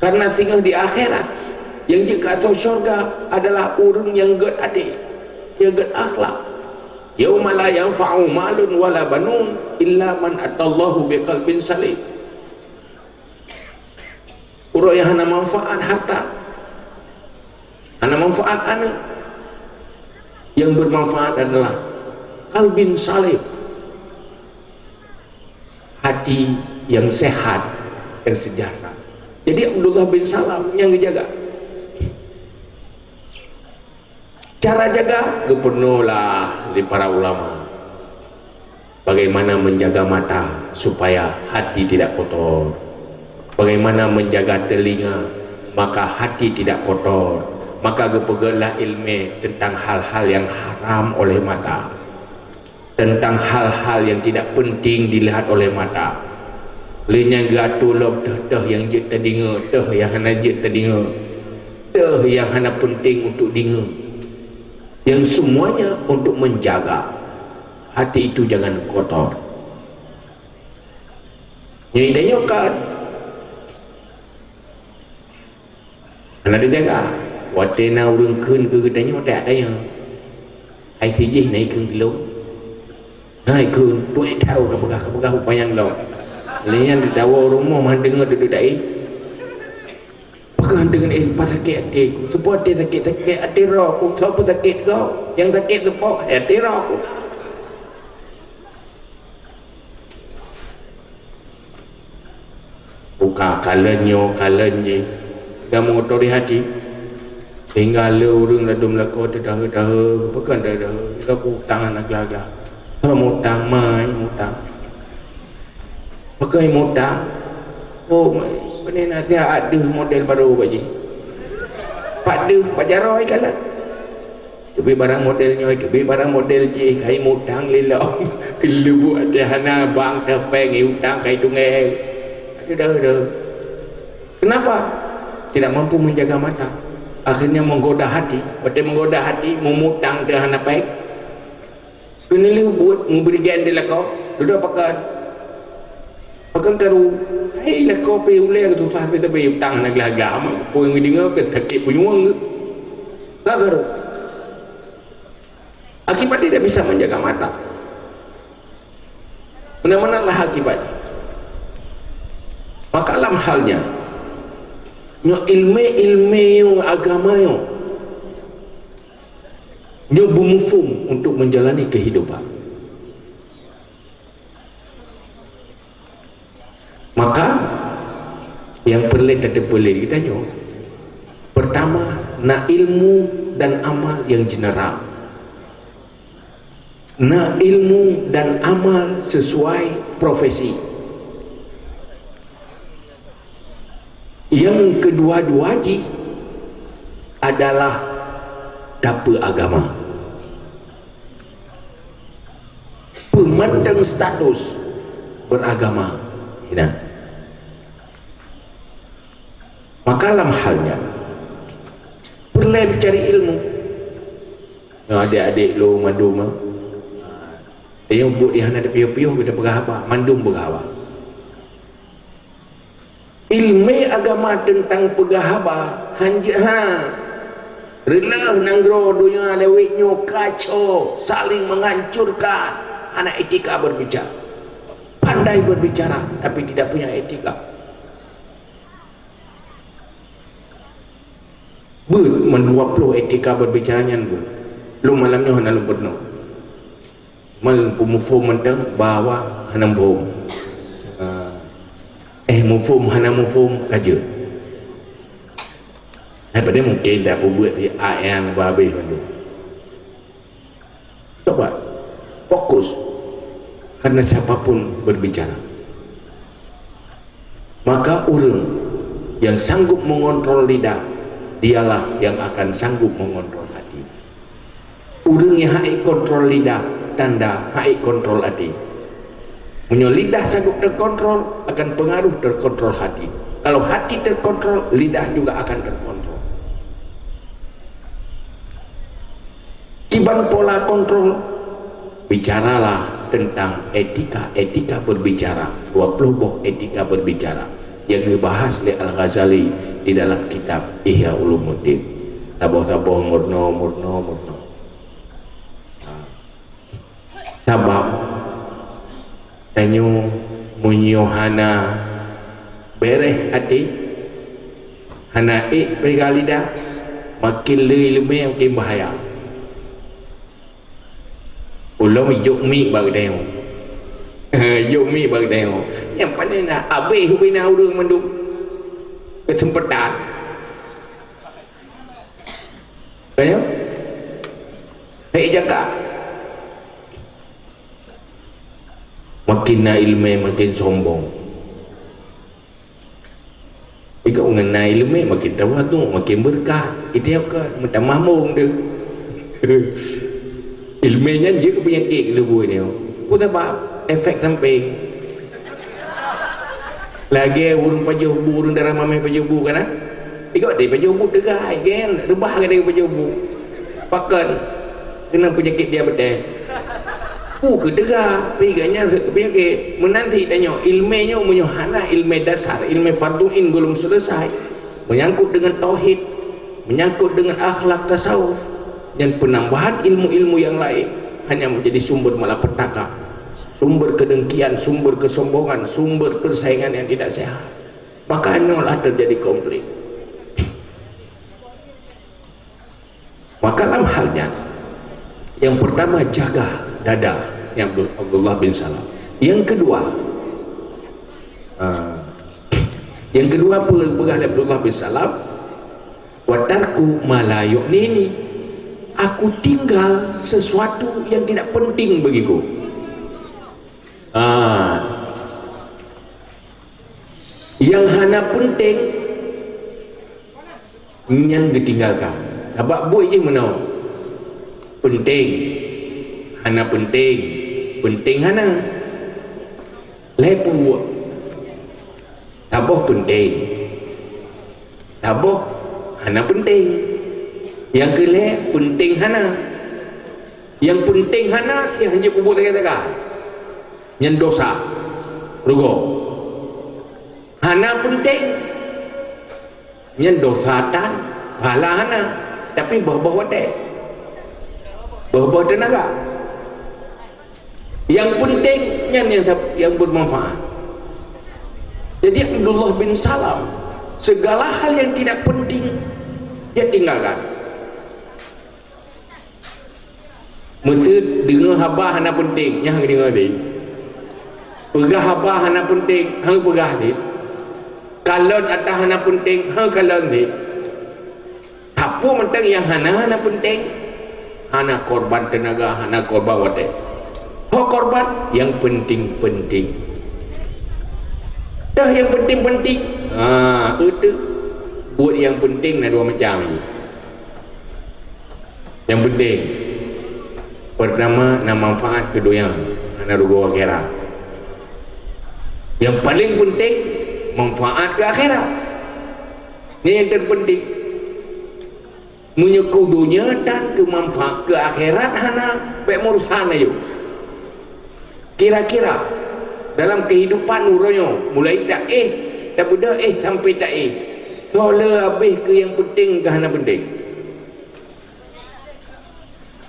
Karena singoh di akhirat, nyang jeuet keu ateueh syurga adalah ureuëng nyang gét até, nyang gét akhlak. "Yauma la yanfa'u malun wala banun illa man atallahu biqalbin salim." Uroe nyang hana manfaat harta, hana manfaat aneuëk. Yang bermanfaat adalah qalbin salim, hati yang sehat, yang sejahtera. Jadi Abdullah bin Salam nyang geujaga. Cara jaga geupeurunoe lah lé para ulama. Bagaimana menjaga mata supaya hati tidak kotor? Bagaimana menjaga telinga maka hati tidak kotor? Maka geupeugahlah ilmu tentang hal-hal yang haram oleh mata, tentang hal-hal yang tidak penting dilihat oleh mata. Lé nyan geuatoe lom teuh-teuh nyang jeuet teudeungoe, teuh nyang hana jeuet teudeungoe, teuh nyang hana penting untuk deungoe. Yang semuanya untuk menjaga hati itu jangan kotor. Nyoe tanyoe kan hana teujaga. Watée na ureuëng kheun keu geutanyoe, tajak tanyoe, "Hai si jih na ikheun keu lôn?" "Na ikheun, tuek tau kapeugah-kapeugah upanyang lom." Lé nyan teudawa rumoh meuhan deungoe dudoe da'i. Pakon deungon, "Eh, pat sakét até ku, soe po até sakét, sakét até droe ku, soe po sakét gob, nyang sakét soe po, até droe ku." Buka kalon nyoe, kalon jih, gam otori hati. Sehingga le ureuëng ladom lakoe teudahe-dahe, pakon teudahe, kita ku utang aneuk glah-glah. Soe mutang, mai mutang. Pakon mutang. Oh, pane na siat deuh model barô bak jih. Pat deuh bak jaroe ikalon. Teubiet barang model nyoe, teubiet barang model jih, kai mutang lilom. Keuleubuek até hana, bank teuh péng, i utang kai tunggeng. Até dah, dah. Kenapa? Tidak mampu menjaga mata. Akhirnya menggoda hati. Watée menggoda hati, meumutang teuh hana péng. Keuneulheueh buet meubri gen di lakoe, dudoe pakon. Pakon karu, hai lakoe pih ulée geususah sabe-sabe, utang hana glah-glah amat, peue nyang geudeungoe keu sakét punyueng geuh. Ka karu. Akibat tidak bisa menjaga mata. Meunan-meunan lah akibat. Maka lam hal nyan, nyoe ilmu-ilmu agama nyoe, nyoe beumuphom untuk menjalani kehidupan. Maka, nyang peureulée tateupeue lé geutanyoe, pertama, na ilmu dan amal nyang general. Na ilmu dan amal sesuai profesi. Nyang keudua-dua jih adalah tapeuagama. Peumandang status beragama hina. Maka lam hal nyan, peureulée cari ilmu. Nyoe adék-adék lôn mandum, eh, nyang buet nyang hana teupiôh-piôh geutanyoe peugah haba, mandum peugah haba. Ilmu agama teuntang peugah haba hanjeuet hana. Reuloh nanggroe donya lawét nyoe kacau, saling menghancurkan, hana etika berbicara. Pandai berbicara, tapi tidak punya etika. Beuet meudua ploh etika berbicara nyan beuet. Lôn malam nyoe hana lôn peurunoe. Mal peumuphom mantong bahwa hana muphom. Ah, eh, muphom hana muphom ka jeuet. Hai padahai mungken dah peubeuet si A N ba habéh mandum. Coba fokus, karena siapapun berbicara. Maka ureuëng yang sanggup mengontrol lidah, dialah yang akan sanggup mengontrol hati. Ureuëng nyang hana kontrol lidah, tanda hana kontrol até. Meunyoe lidah sanggup terkontrol, akan pengaruh terkontrol hati. Kalau hati terkontrol, lidah juga akan terkontrol. Kiban pola kontrol, bicaralah tentang etika-etika berbicara, dua puluh boh etika berbicara yang dibahas oleh Al-Ghazali di dalam kitab Ihya Ulumuddin. Saboh-saboh murno, murno, murno. Ha. Sabab tanyoe meunyoe hana bereh até, hana ék peugah lidah, makin le iéleumé makin bahaya. Ulôn jok mic bak geutanyoe. Jok mic bak geutanyoe. Nyang paléng na abéh ubé na ureuëng mandum. Keuseumpatan. Kan ya? Hei jaga. Makin na iéleumé makin sombong. Ikau ngon na iéleumé makin tawaduk, makin beureukat. Itu yang kan meutamah mong tu. Iéleumé nyan jeuet peunyakét keu tuboh nyoe. Peue sabab? Efek samping. Lagée ureuëng pajoh bu, ureuëng darah mamèh pajoh bu kan, ah? Ikot deh pajoh bu teuga, kan? Reubah ka deh pajoh bu. Pakon? Keuneuk peunyakét diabetes. Peue keu teuga, pi geuh nyan rhot keu peunyakét. Meunan cit tanyoe, iéleumé nyoe meunyoe hana iéleumé dasar, iéleumé fardhu ain golom seuleusai, menyangkut dengan tauhid, menyangkut dengan akhlak tasawuf, dan penambahan ilmu-ilmu yang lain hanya menjadi sumber malapetaka, sumber kedengkian, sumber kesombongan, sumber persaingan yang tidak sehat. Maka inolah terjadi konflik. Maka lam hal nyan, yang pertama jaga dada, yang Abdul-, Abdullah bin Salam. Yang kedua, ah, yang kedua peugah lé Abdullah bin Salam, "Wa tarku ma la yu'nini." Aku tinggal sesuatu yang tidak penting bagiku. Ah, yang hana penting nyan geutinggalkan. Sabab buet jih meunoe. Penting. Hana penting. Penting hana. Lhée peue buet. Saboh penting. Saboh hana penting. Nyang keu lhée penting hana. Nyang penting hana si hanjeuet peubuet sagai-sagai. Nyan dosa. Rugoe. Hana penting. Nyan dosa tan, pahala hana, tapi boh-boh watée. Boh-boh teunaga. Yang penting nyan yang sab-, yang bermanfaat. Jadi Abdullah bin Salam, segala hal yang tidak penting dia tinggalkan. Meuseuet deungoe haba hana peunteng, nyan hana geudeungoe cit. Peugah haba hana peunteng, hana geupeugah cit. Kalon atra hana peunteng, hana geukalon cit. Sapeue mantong nyang hana, hana peunteng, hana korban teunaga, hana korban watée. Ho korban nyang penting-penting. Dah nyang penting-penting. Ha, itu buet nyang penting na dua macam je. Nyang penting, pertama na manfaat keu donya, hana rugoe akhirat. Nyang paling penting, manfaat keu akhirat. Ni nyang terpenting. Meunyoe keu donya tan keu manfaat, keu akhirat hana, bék meurusan ayo. Kira-kira dalam kehidupan uroe nyoe, mulai taéh, tabeudôh éh sampai taéh, soe le habéh keu nyang penting keu hana penting?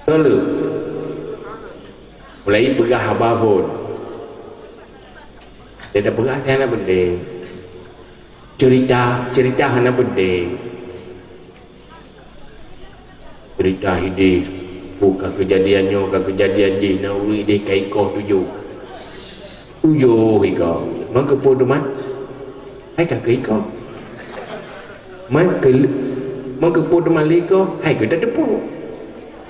Soe le? Mulai peugah haba phon. Dia dah peugah hana penting. Cerita, cerita hana penting. Cerita hideh, oh, ka keujadian nyoe, ka keujadian jih, na ureueng ideh ka ikoh tujoh. Tujoh ikoh. Man keupeue teuma? Hai ka keu ikoh. Man keu, man keupeue teuma lé ikoh? Hai keu tateupeue.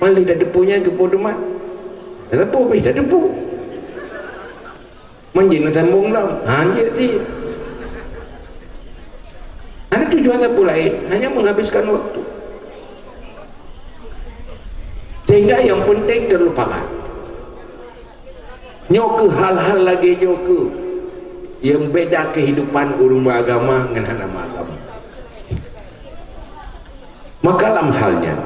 Man lé tateupeue nyan keupeue teuma? Tateupeue, pih tateupeue. Man jih neusambong lom, han jeuet cit. Hana tujuan sapeue laén, hanya menghabiskan waktu. Sehingga yang penting terlupakan. Nyoe keuh hal-hal lagée nyoe keuh yang beda kehidupan ureueng beragama ngon hana beragama. Maka lam hal nyan,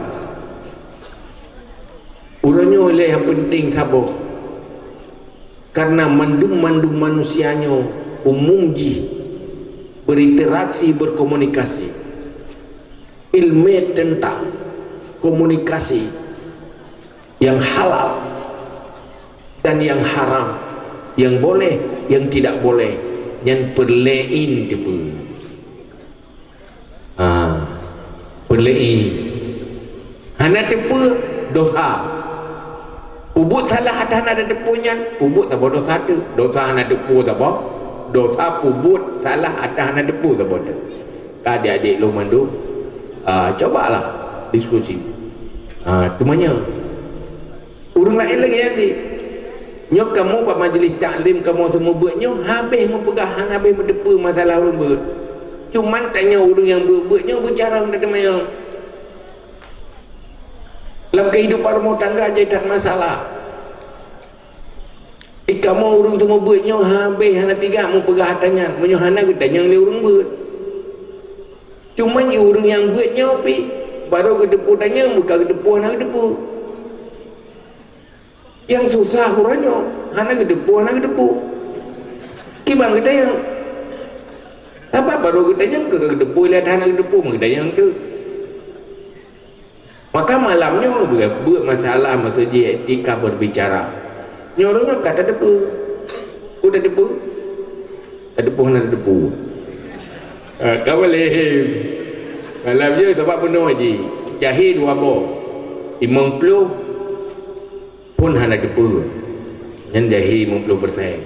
uroe nyoe lé nyang penting saboh. Karena mandum-mandum manusia nyoe umum jih berinteraksi, berkomunikasi. Ilmu tentang komunikasi yang halal dan yang haram, yang boleh, yang tidak boleh, nyan peureulée teupeue. Ha, peureulée. Hana teupeue, dosa. Peubuet salah ateueh hana tateupeue nyan, peubuet saboh dosa teuk. Dosa hana teupeue saboh, dosa peubuet salah ateueh hana teupeue saboh teuk. Ka adik-adik lôn mandum, ah, cobalah diskusi. Ah, teuma nyoe. Ureueng laén lagée nyan cit. Nyoe kamoe bak majlis taklim kamoe seumeubeuet nyoe habéh meupeugah, hana habéh meuteupeue masalah ureueng beuet. Cuman tanyoe ureueng nyang beuet-beuet nyoe beucara ngon teumanyong. Lam kehidupan rumoh tangga jai that masalah. Di kamoe ureueng seumeubeuet nyoe habéh hana tinggai meupeugah ata nyan, meunyoe hana geutanyong lé ureueng beuet. Cuman ureueng nyang beuet nyoe pih, barô geuteupeue tanyong, beuka geuteupeue hana geuteupeue. Nyang susah uroe nyoe, hana geuteupeue, hana geuteupeue. Kiban geutanyong. Sabab barô geutanyong, keu geuteupeue lé hana geuteupeue, meugeutanyong teuk. Maka malam nyoe beu-, beuet masalah meuseujid etika berbicara. Nyoe uroe nyoe ka tateupeue. Ku tateupeue? Tateupeue hana tateupeue. Ah, ka boleh. Malam nyoe sabab bunoe jih. Jahé dua boh. Limong ploh pun hana teupeue. Nyan jahé limong ploh persen.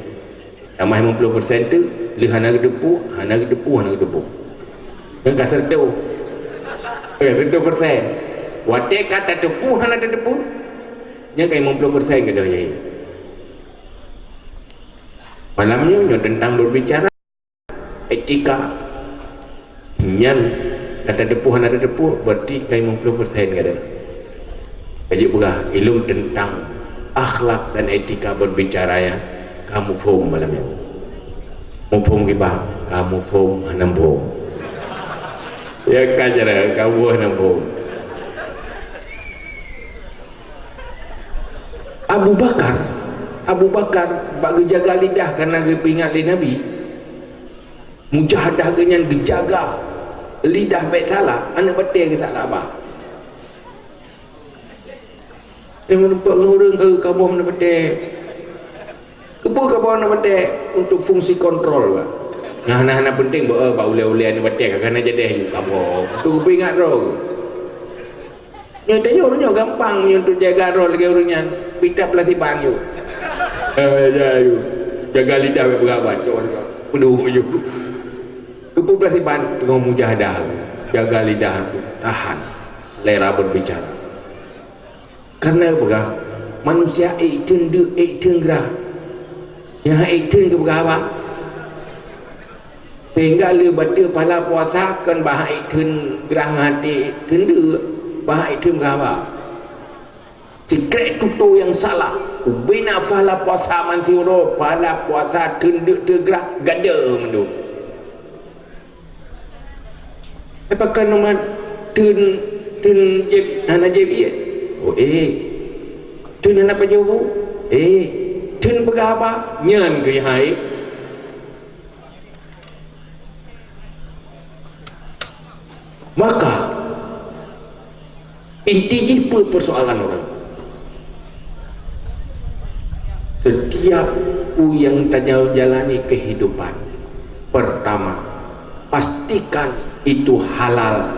Tamah limong ploh persen tu, lheueh hana geuteupeue, hana geuteupeue, hana geuteupeue. Nyan ka seratus. Ka seratus persen. Watée ka tateupeue hana tateupeue, nyan ka limong ploh persen keudeh jahé. Malam nyoe, nyoe tentang berbicara. Etika nyan ka tateupeue hana tateupeue, berarti ka limong ploh persen ka deuh. Ka jeuet peugah, ilôn tentang akhlak dan etika berbicara nyan ka muphom malam nyoe. Muphom kiban, ka muphom hana muphom. Ya ka cara ka muphom hana muphom. Abu Bakar, Abu Bakar bak geujaga lidah kareuna geupeuingat lé Nabi. Mujahadah geuh nyan geujaga lidah bék salah, aneuk batée geuh salah bah. Eh, meureumpok ngon ureueng ka geukamoe aneuk batée. Keupeue kamoe aneuk batée? Untuk fungsi kontrol bah. Nyang hana-hana penting bah, eh, bak ulée-ulée aneuk batée ka hana jadeh ju kamoe. Untuk geupeuingat droe. Nyoe tanyoe ureueng nyoe gampang nyoe untuk jaga droe lagée ureueng nyan. Pita plasiban yue. Eh, ya, yue. Jaga lidah bak peugah bacok. Peuduek yue. Keupeue plasiban teungoh mujahadah. Jaga lidah tu. Tahan. Selera berbicara. Karena peugah, Manusia ék theun deuk, ék theun grah. Nyang han ék theun keupeugah haba. Sehingga le bateue pahala puasa kon bah han ék theun grah ngon até ék theun deuk, bah han ék theun keupeugah haba. Sikrek tutoe nyang salah, ubena pahala puasa manti uroe, pahala puasa theun deuk theun grah, gadoh mandum. Apakah nomor theun, theun jép, hana jép ié? Oh, eh. Theun hana pajoh bu? Eh. Theun peugah haba? Nyan keuh hai. Maka, inti jih peue persoalan ureuëng? Setiap peue nyang tajalani kehidupan, pertama, pastikan itu halal,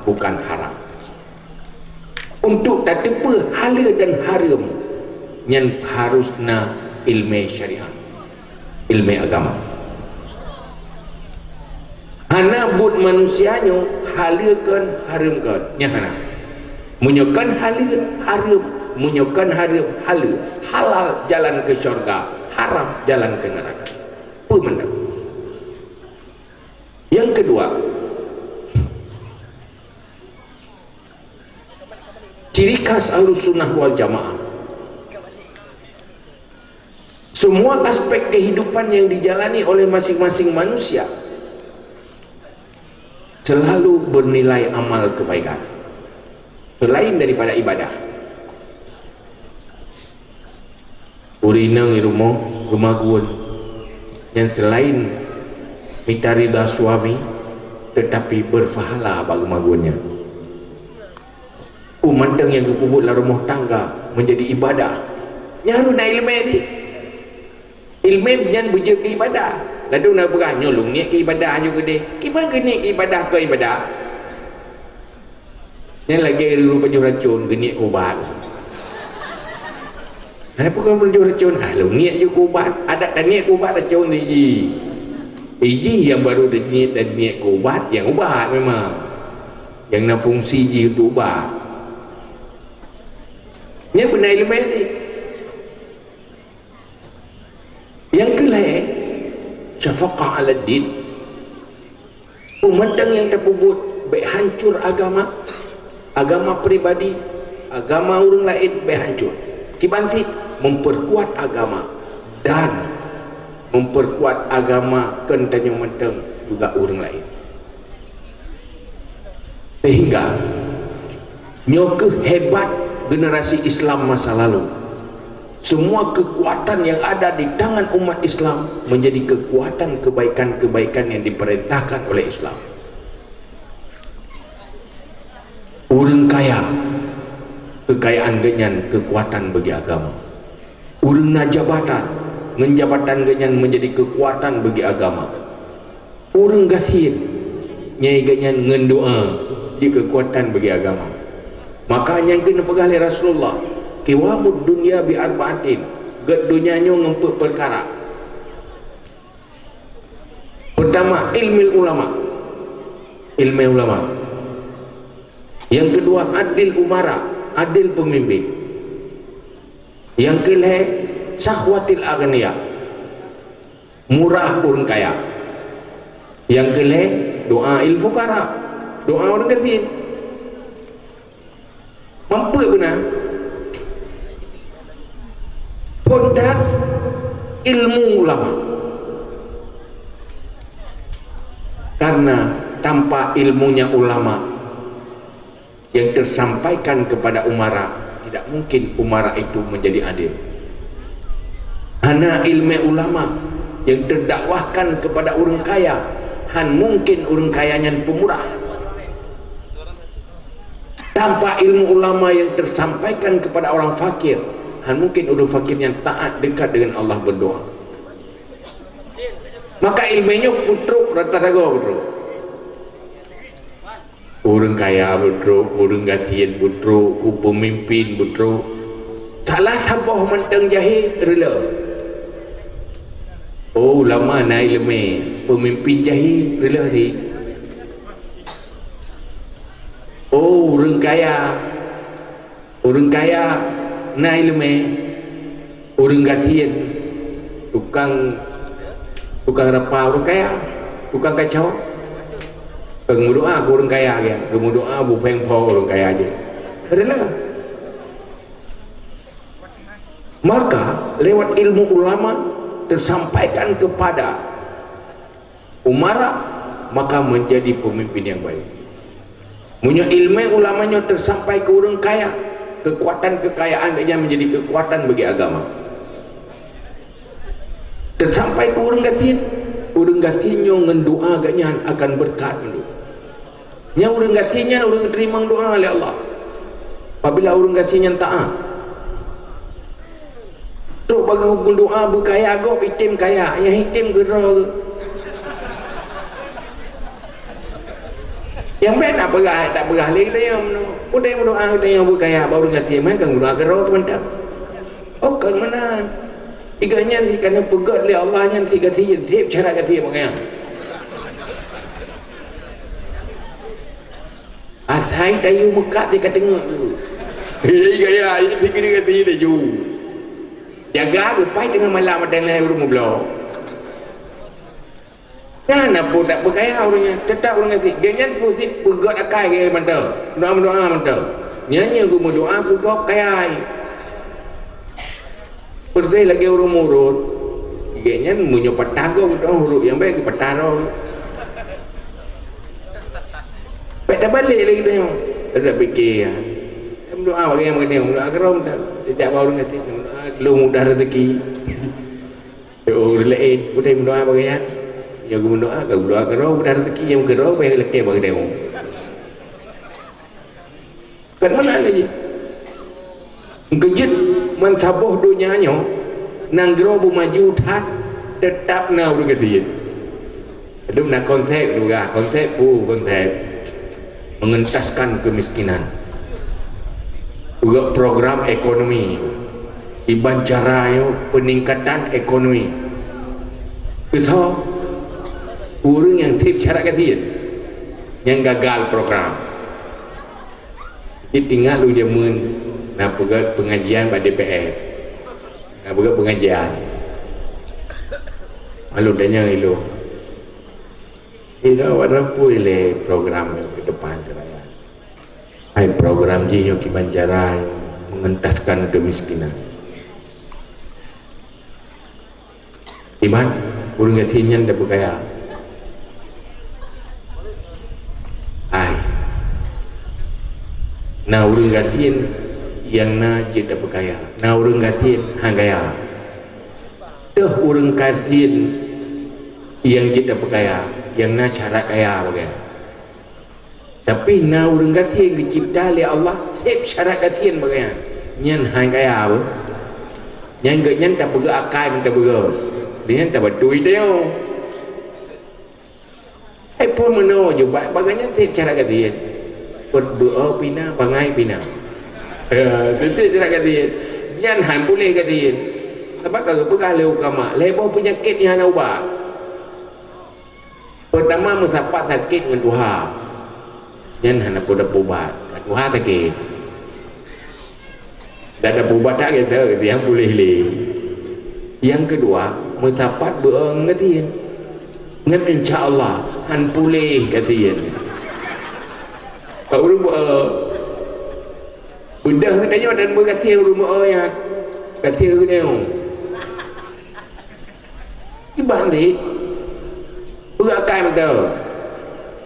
bukan haram. Untuk tateupeue haleue dan hareuem, nyan harus na iéleumé syariat, iéleumé agama. Hana buet manusia nyoe haleue kon, hareuem kon, nyan hana. Meunyoe kon haleue, hareuem, meunyoe kon hareuem, haleue. Halal jalan keu syurga, haram jalan keu neuraka. Peue mantong? Nyang keudua, ciri khas Ahlussunnah wal Jamaah, semua aspek kehidupan yang dijalani oleh masing-masing manusia selalu bernilai amal kebaikan selain daripada ibadah. Ureuëng inong i rumoh geumagun, nyan selain mita ridha suami, tetapi berpahala bak geumagun nyan. Peue mantong nyang geupeubuet lam rumoh tangga menjadi ibadah. Nyan harus na iéleumé cit. Iéleumé nyan beujeuet keu ibadah. Ladôm na peugah, "Nyoe lôn niet keu ibadah nyoe keudeh." Kiban geuniet keu ibadah keu ibadah? Nyan lagée ureuëng pajoh racon geuniet keu ubat. Hai, peue kon pajoh racon? Ah, lôn niet jih keu ubat. Adak taniet keu ubat racon jih. Ijih nyang barô taniet, taniet keu ubat, nyang ubat memang. Nyang na fungsi jih untuk ubat. Nyan beuna iéleumé jih. Nyang keulhée, syafaqah ala din. Peue mantong nyang tapeubuet bék hancor agama, agama pribadi, agama ureuëng laén bék hancor. Kiban cit memperkuat agama dan memperkuat agama kon tanyoe mantong juga ureuëng laén. Sehingga nyoe keuh hebat generasi Islam masa lalu. Semua kekuatan yang ada di tangan umat Islam menjadi kekuatan kebaikan-kebaikan yang diperintahkan oleh Islam. Ureuëng kaya, kekayaan geuhnyan kekuatan bagi agama. Ureuëng na jabatan, ngon jabatan geuhnyan menjadi kekuatan bagi agama. Ureuëng gasien, nyai geuhnyan ngon doa jeuet keukuatan bagi agama. Maka nyang keuneuk peugah lé Rasulullah, "Qiwamud dunya bi arba'atin," gét donya nyoe ngon peuet peukara. Peutama, ilmil ulama, iéleumé ulama. Nyang keudua, adil umara, adil peumimpén. Nyang keulhée, sahwatil aghnia, murah ureuëng kaya. Nyang keulhée, doa il fukara, doa ureuëng gasien. Mampu beuna. Phon that ilmu ulama. Karena tanpa ilmunya ulama yang tersampaikan kepada umara, tidak mungkin umara itu menjadi adil. Hana iéleumé ulama yang terdakwahkan kepada ureuëng kaya, han mungkin ureuëng kaya nyan peumurah. Tanpa ilmu ulama yang tersampaikan kepada orang fakir, han mungkin ureuëng fakir nyan taat dekat dengan Allah berdoa. Maka iéleumé nyoe peutrok rata sagoe peutrok. Ureuëng kaya beutrok, ureuëng gasien beutrok, keu peumimpin beutrok. Salah saboh mantong jahé reuloh. Oh, ulama na iéleumé, peumimpin jahé reuloh cit. Oh, ureuëng kaya, ureuëng kaya Na ileumèe, ureueng gasien, tukang, tukang rapa ureueng kaya, tukang kacau. Ka geumeudoa keu ureueng kaya, geumeudoa beu péng po ureueng kaya jih. Adalah. Maka lewat ilmu ulama tersampaikan kepada umara, maka menjadi pemimpin yang baik. Meunyoe ileumèe ulama nyoe teusampai keu ureueng kaya, keukuatan keukayaan geuh nyan menjadi keukuatan bagi agama. Teusampai keu ureueng gasien, ureueng gasien nyoe ngon doa geuh nyan akan beureukat mandum. Nyang ureueng gasien nyan ureueng teurimong doa lé Allah. Apabila ureueng gasien nyan taát, trok bagi meudoa beukaya gob item kaya, nyang item keudroe geuh. Nyang bèk tapeugah, tapeugah lé geutanyoe meunoe. Udeb meudoa geutanyoe beukaya bak ureueng gasien, meuhan ka meudoa keudroe teumantong. Oh, kon meunan. Iga nyan si ka neupeugöt lé Allah nyan si gasien, seb cara gasien meungiang. Asai tayue meukat si ka teungeuk. Hei gaya, ayat si keuneuk gasien laju. Jaga geupai teungoh malam ata nilai ureueng meubloe. Nyan na peue tak beukaya ureueng nyan, teutap ureueng gasien. Gobnyan peue sit peugöt akai gaya mantong, meudoa-meudoa mantong. Nyan nyoe geumeudoa keu gob kaya. Peureuséh lagèe ureueng murot. Gobnyan meunyoe patah gob geudoa huruf nyang bèk geupatah droe. Bèk tabalek lagèe nyoe. Ada pike ya. Meudoa bagi nyang bagi meudoa keudroe mantong. Tidak bak ureueng gasien meudoa lôn mudah rezeki. Oh, ureueng laén, udeb meudoa bagi nyan. Nyoe geumeudoa, ka meudoa keudroe, mudah rezeki nyang keudroe, bèk lakèe bak geutanyoe. Kan meunan lagèe. Keujeuet meusaboh donya nyoe, nanggroe beumaju that, teutap na ureueng gasien. Padum na konsep juga, konsep peue konsep? Mengentaskan kemiskinan. Juga program ekonomi. Iban cara nyoe peningkatan ekonomi. Keu soe? Ureueng nyang seb cara gasien. Nyang gagal program. Jadi ingat lôn jameun na peugöt pengajian bak D P R. Na peugöt pengajian. Lalu tanya ilôn. Ilôn awak rampui lé program keu depan keu rakyat. Hai program jih nyoe kiban cara mengentaskan kemiskinan. Iban ureueng gasien nyan tapeukaya. Ai. Na ureueng gasien nyang na jeuet tapeukaya. Na ureueng gasien han kaya. Teuh ureueng gasien nyang jeuet tapeukaya, nyang na syarat kaya bagai. Tapi na ureueng gasien geucebta lé Allah, seb syarat gasien bagai nyan. Nyan han kaya beuh. Nyan geuh nyan tapeugah akai meutabeugoe. Nyan tabatui teuh. Hai phon meunoe jubah bagai nyan seb syarat gasien. Peuet beuo pina, bangai pina. Ya, seb syarat gasien. Nyan han puléh gasien. Sabab ka geupeugah lé ukama, lhèe boh peunyakét nyang hana ubat. Peutama meusapat sakét ngon tuha, nyan hana peue tapeubat. Ka tuha sakét, dak tapeubat that gata, nyang puléh lé. Nyang keudua, meusapat beuo ngon gasien, ngon insya Allah han puléh gasien. Ka ureueng beuo, beudoh geutanyoe dan beugasien ureueng beuo nyan, gasien geutanyoe. Iban cit, peugah akai mantong.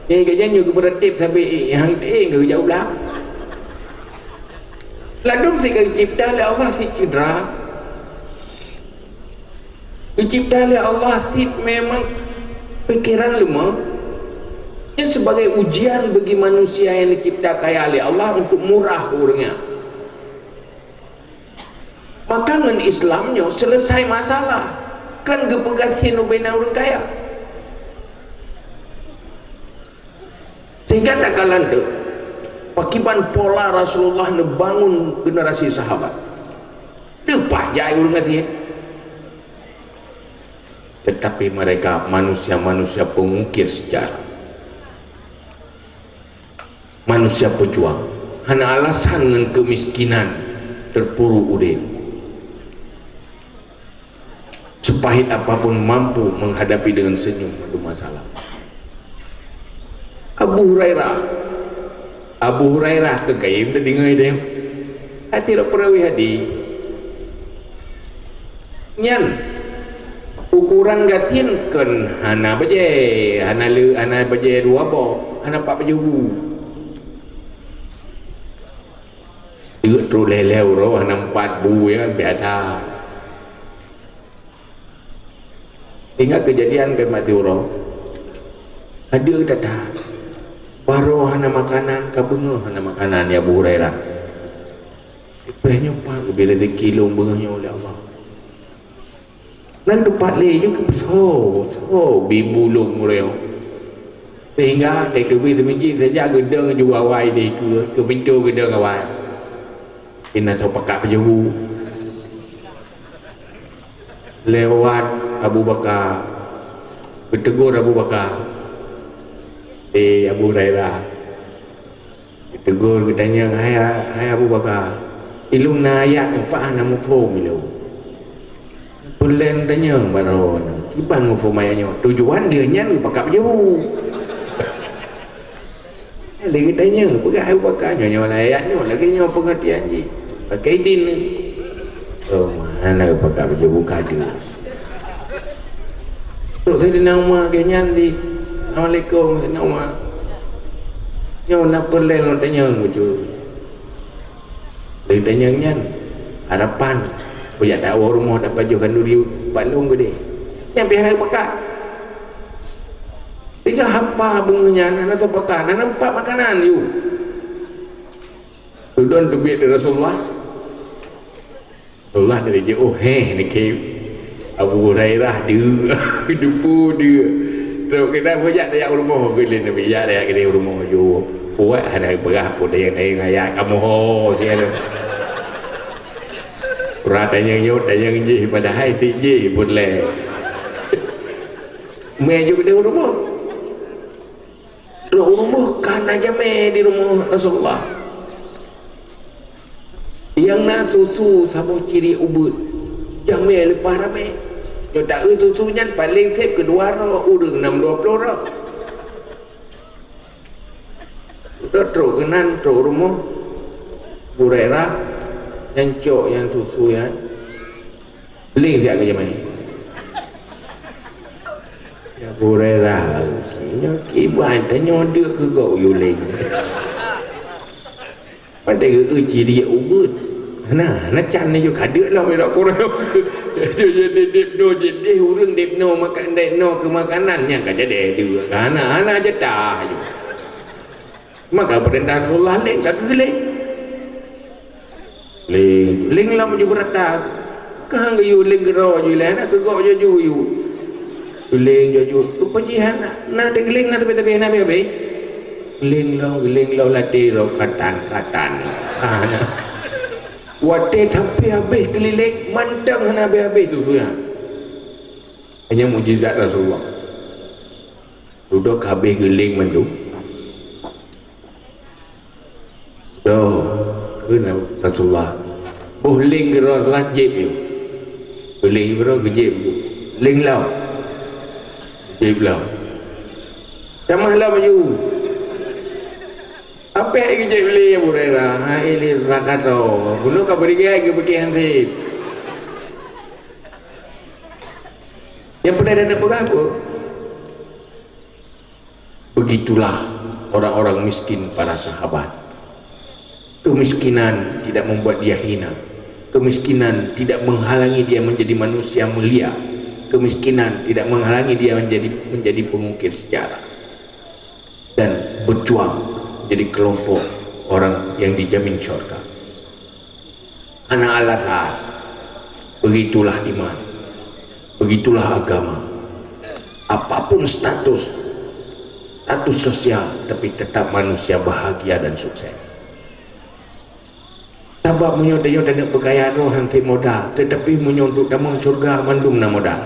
Nyang geuh nyan nyoe geupeureutéb sabé ék, nyang ék geujak u blang. Ladôm sit ka geucebta lé Allah sit cedera. Geucebta lé Allah sit memang pikeran leumah. Nyan sebagai ujian bagi manusia nyang geucebta kaya lé Allah untuk murah keu ureueng nyan. Maka ngon Islam nyoe seuleusai masalah, kan geupeugah cit ubena ureueng kaya. Sehingga takalon teuk, pakiban pola Rasulullah neubangun generasi sahabat. Leupah jai ureueng gasien. Tetapi mereka manusia-manusia pengukir sejarah. Manusia peujuang hana alasan ngon keumiskinan. terpuruk udeb. Sepahit apapun mampu menghadapi dengan senyum mandum masalah. Abu Hurairah. Abu Hurairah keu kayém teudeungoe deh. Hati rot peurawi hadis. Nyan, ukuran gasien kon hana bajée, hana le, hana bajée dua boh, hana pat pajoh bu. Deuk trok lhée-lhée uroe hana pat bu, ya kan, biasa. Ingat keujadian kan mati uroe. Adeuk that-that. Baroe hana makanan, ka beungoh hana makanan, ya Abu Hurairah. Ipreh nyoe pat geubri rezeki lôn beungoh nyoe lé Allah. Nan teumpat lé nyoe keu soe, soe bi bu lôn uroe nyoe. Sehingga teuteubi teumiji saja geudong ju awai di keue, keu pintoe geudong awai. Inan soe pakat pajoh bu. Lewat Abu Bakar. Geuteugor Abu Bakar. Eh, Abu Hurairah. Geuteugor, geutanyong, "Hai, hai Abu Bakar, ilôn na ayat nyoe pat hana muphom ilôn. Peue lé neutanyong bak droeneuh? Kiban muphom ayat nyoe? Tujuan lheueh nyan geupakat pajoh bu." Lé geutanyong, peugah Abu Bakar, "Nyoe, nyoe na ayat nyoe, lagée nyoe peungeurtian jih. Pakai din." Oh, hana geupakat pajoh bu ka deuh. Trok Saidina Umar, geuh nyan di, "Assalamualaikum, Saidina Umar. Nyoe na peue lé lôn tanyong bacut?" Lé tanyong nyan, harapan, "Peue jak tawoe rumoh tapajoh khanduri bak lôn keudeh." Nyan pih hana geupakat. Tiga haba beungoh nyan, hana soe pakat, hana pat makanan yue. Dudoe teubiet di Rasulullah. Allah dari jih, oh, heh, nike Abu Hurairah deuek, dupu deuek. Trok keunan peue jak tajak u rumoh, geulén Nabi, jak tajak keudeh u rumoh ju. Puat hana peugah pun dayang-dayang ayat kamoe ho, siat tu. Pura tanyong nyoe, tanyong jih, padahai si jih pun lé. Mé ju keudeh u rumoh. Trok u rumoh ka na jamé di rumoh Rasulullah. Nyang na susu saboh ciri ubeuet. Jamé leupah ramé. Nyoe taeu susu nyan paleng seb keudua droe, ureuëng nam dua ploh droe. Trok, trok keunan, trok u rumoh Hurairah, nyan cok nyan susu nyan. Lé siat keu jamé. Ya Abu Hurairah, nyoe kiban tanyoe deuk keu gob yue leng. Padahai geu ciri ubeuet. Hana, hana can laju ka deuk lom, ya Abu Hurairah. Jadi dep no, jadi ureuëng dep no makan, dep no keu makanan nyang ka jadi deuk. Hana, hana jatah laju. Maka peurintah Rasulullah leng ka keu leng. Leng, leng lom ju beurata. Ka geuyue leng keudroe ju ilée, na keu gob ju ju yue. Leng ju ju, rupa jih hana, na teugeuleng na teubeh-teubeh na habéh-habéh. Leng lom, leng lom latée droe katan-katan. Ah, na. Watée sampai habéh keulileng, mantong hana habéh-habéh susu nyan. Hanya mukjizat Rasulullah. Dudoe ka habéh geuleng mandum. Doh, kheun Rasulullah, "Boh leng keudroe Rasulullah jieb yue." Geuleng keudroe geujieb yue. Leng lom. Jieb lom. Tamah lom laju. Apa yang geujieb lé Abu Hurairah? Hai lé Rasulullah ka troh. Bunoe ka beureugai geupeuki hanseb. Nyang peugah dan peugah apa? Begitulah orang-orang miskin para sahabat. Kemiskinan tidak membuat dia hina. Kemiskinan tidak menghalangi dia menjadi manusia mulia. Kemiskinan tidak menghalangi dia menjadi menjadi pengukir sejarah dan berjuang menjadi kelompok orang yang dijamin syurga. Hana alasan. Begitulah iman. Begitulah agama. Apapun status, status sosial, tapi tetap manusia bahagia dan sukses. Sabab meunyoe tanyoe taneuk beukaya droe han tem modal, tetapi meunyoe untuk tamong syurga mandum na modal.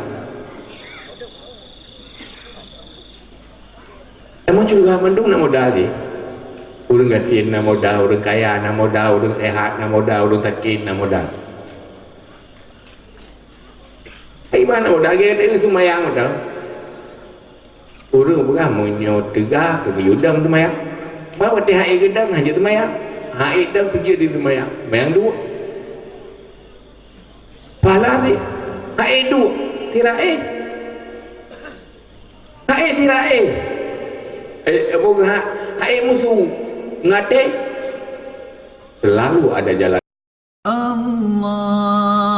Namun syurga mandum na modal jih. Ureuëng gasien na modal, ureuëng kaya na modal, ureuëng sehat na modal, ureuëng sakét na modal. Iman udah gaya tengah sumbayang udah. Ureuëng peugah meunyoe teuga keu geuyue dang sumbayang. Bah watée hai geudang hana sumbayang. Hai dang peujeuet di sumbayang. Sumbayang duek. Pahala sih. Hai duek. Tirae. Hai tirae. Eh, apa ha-, hai musuh. Ngaté. Selalu ada jalan. Allah.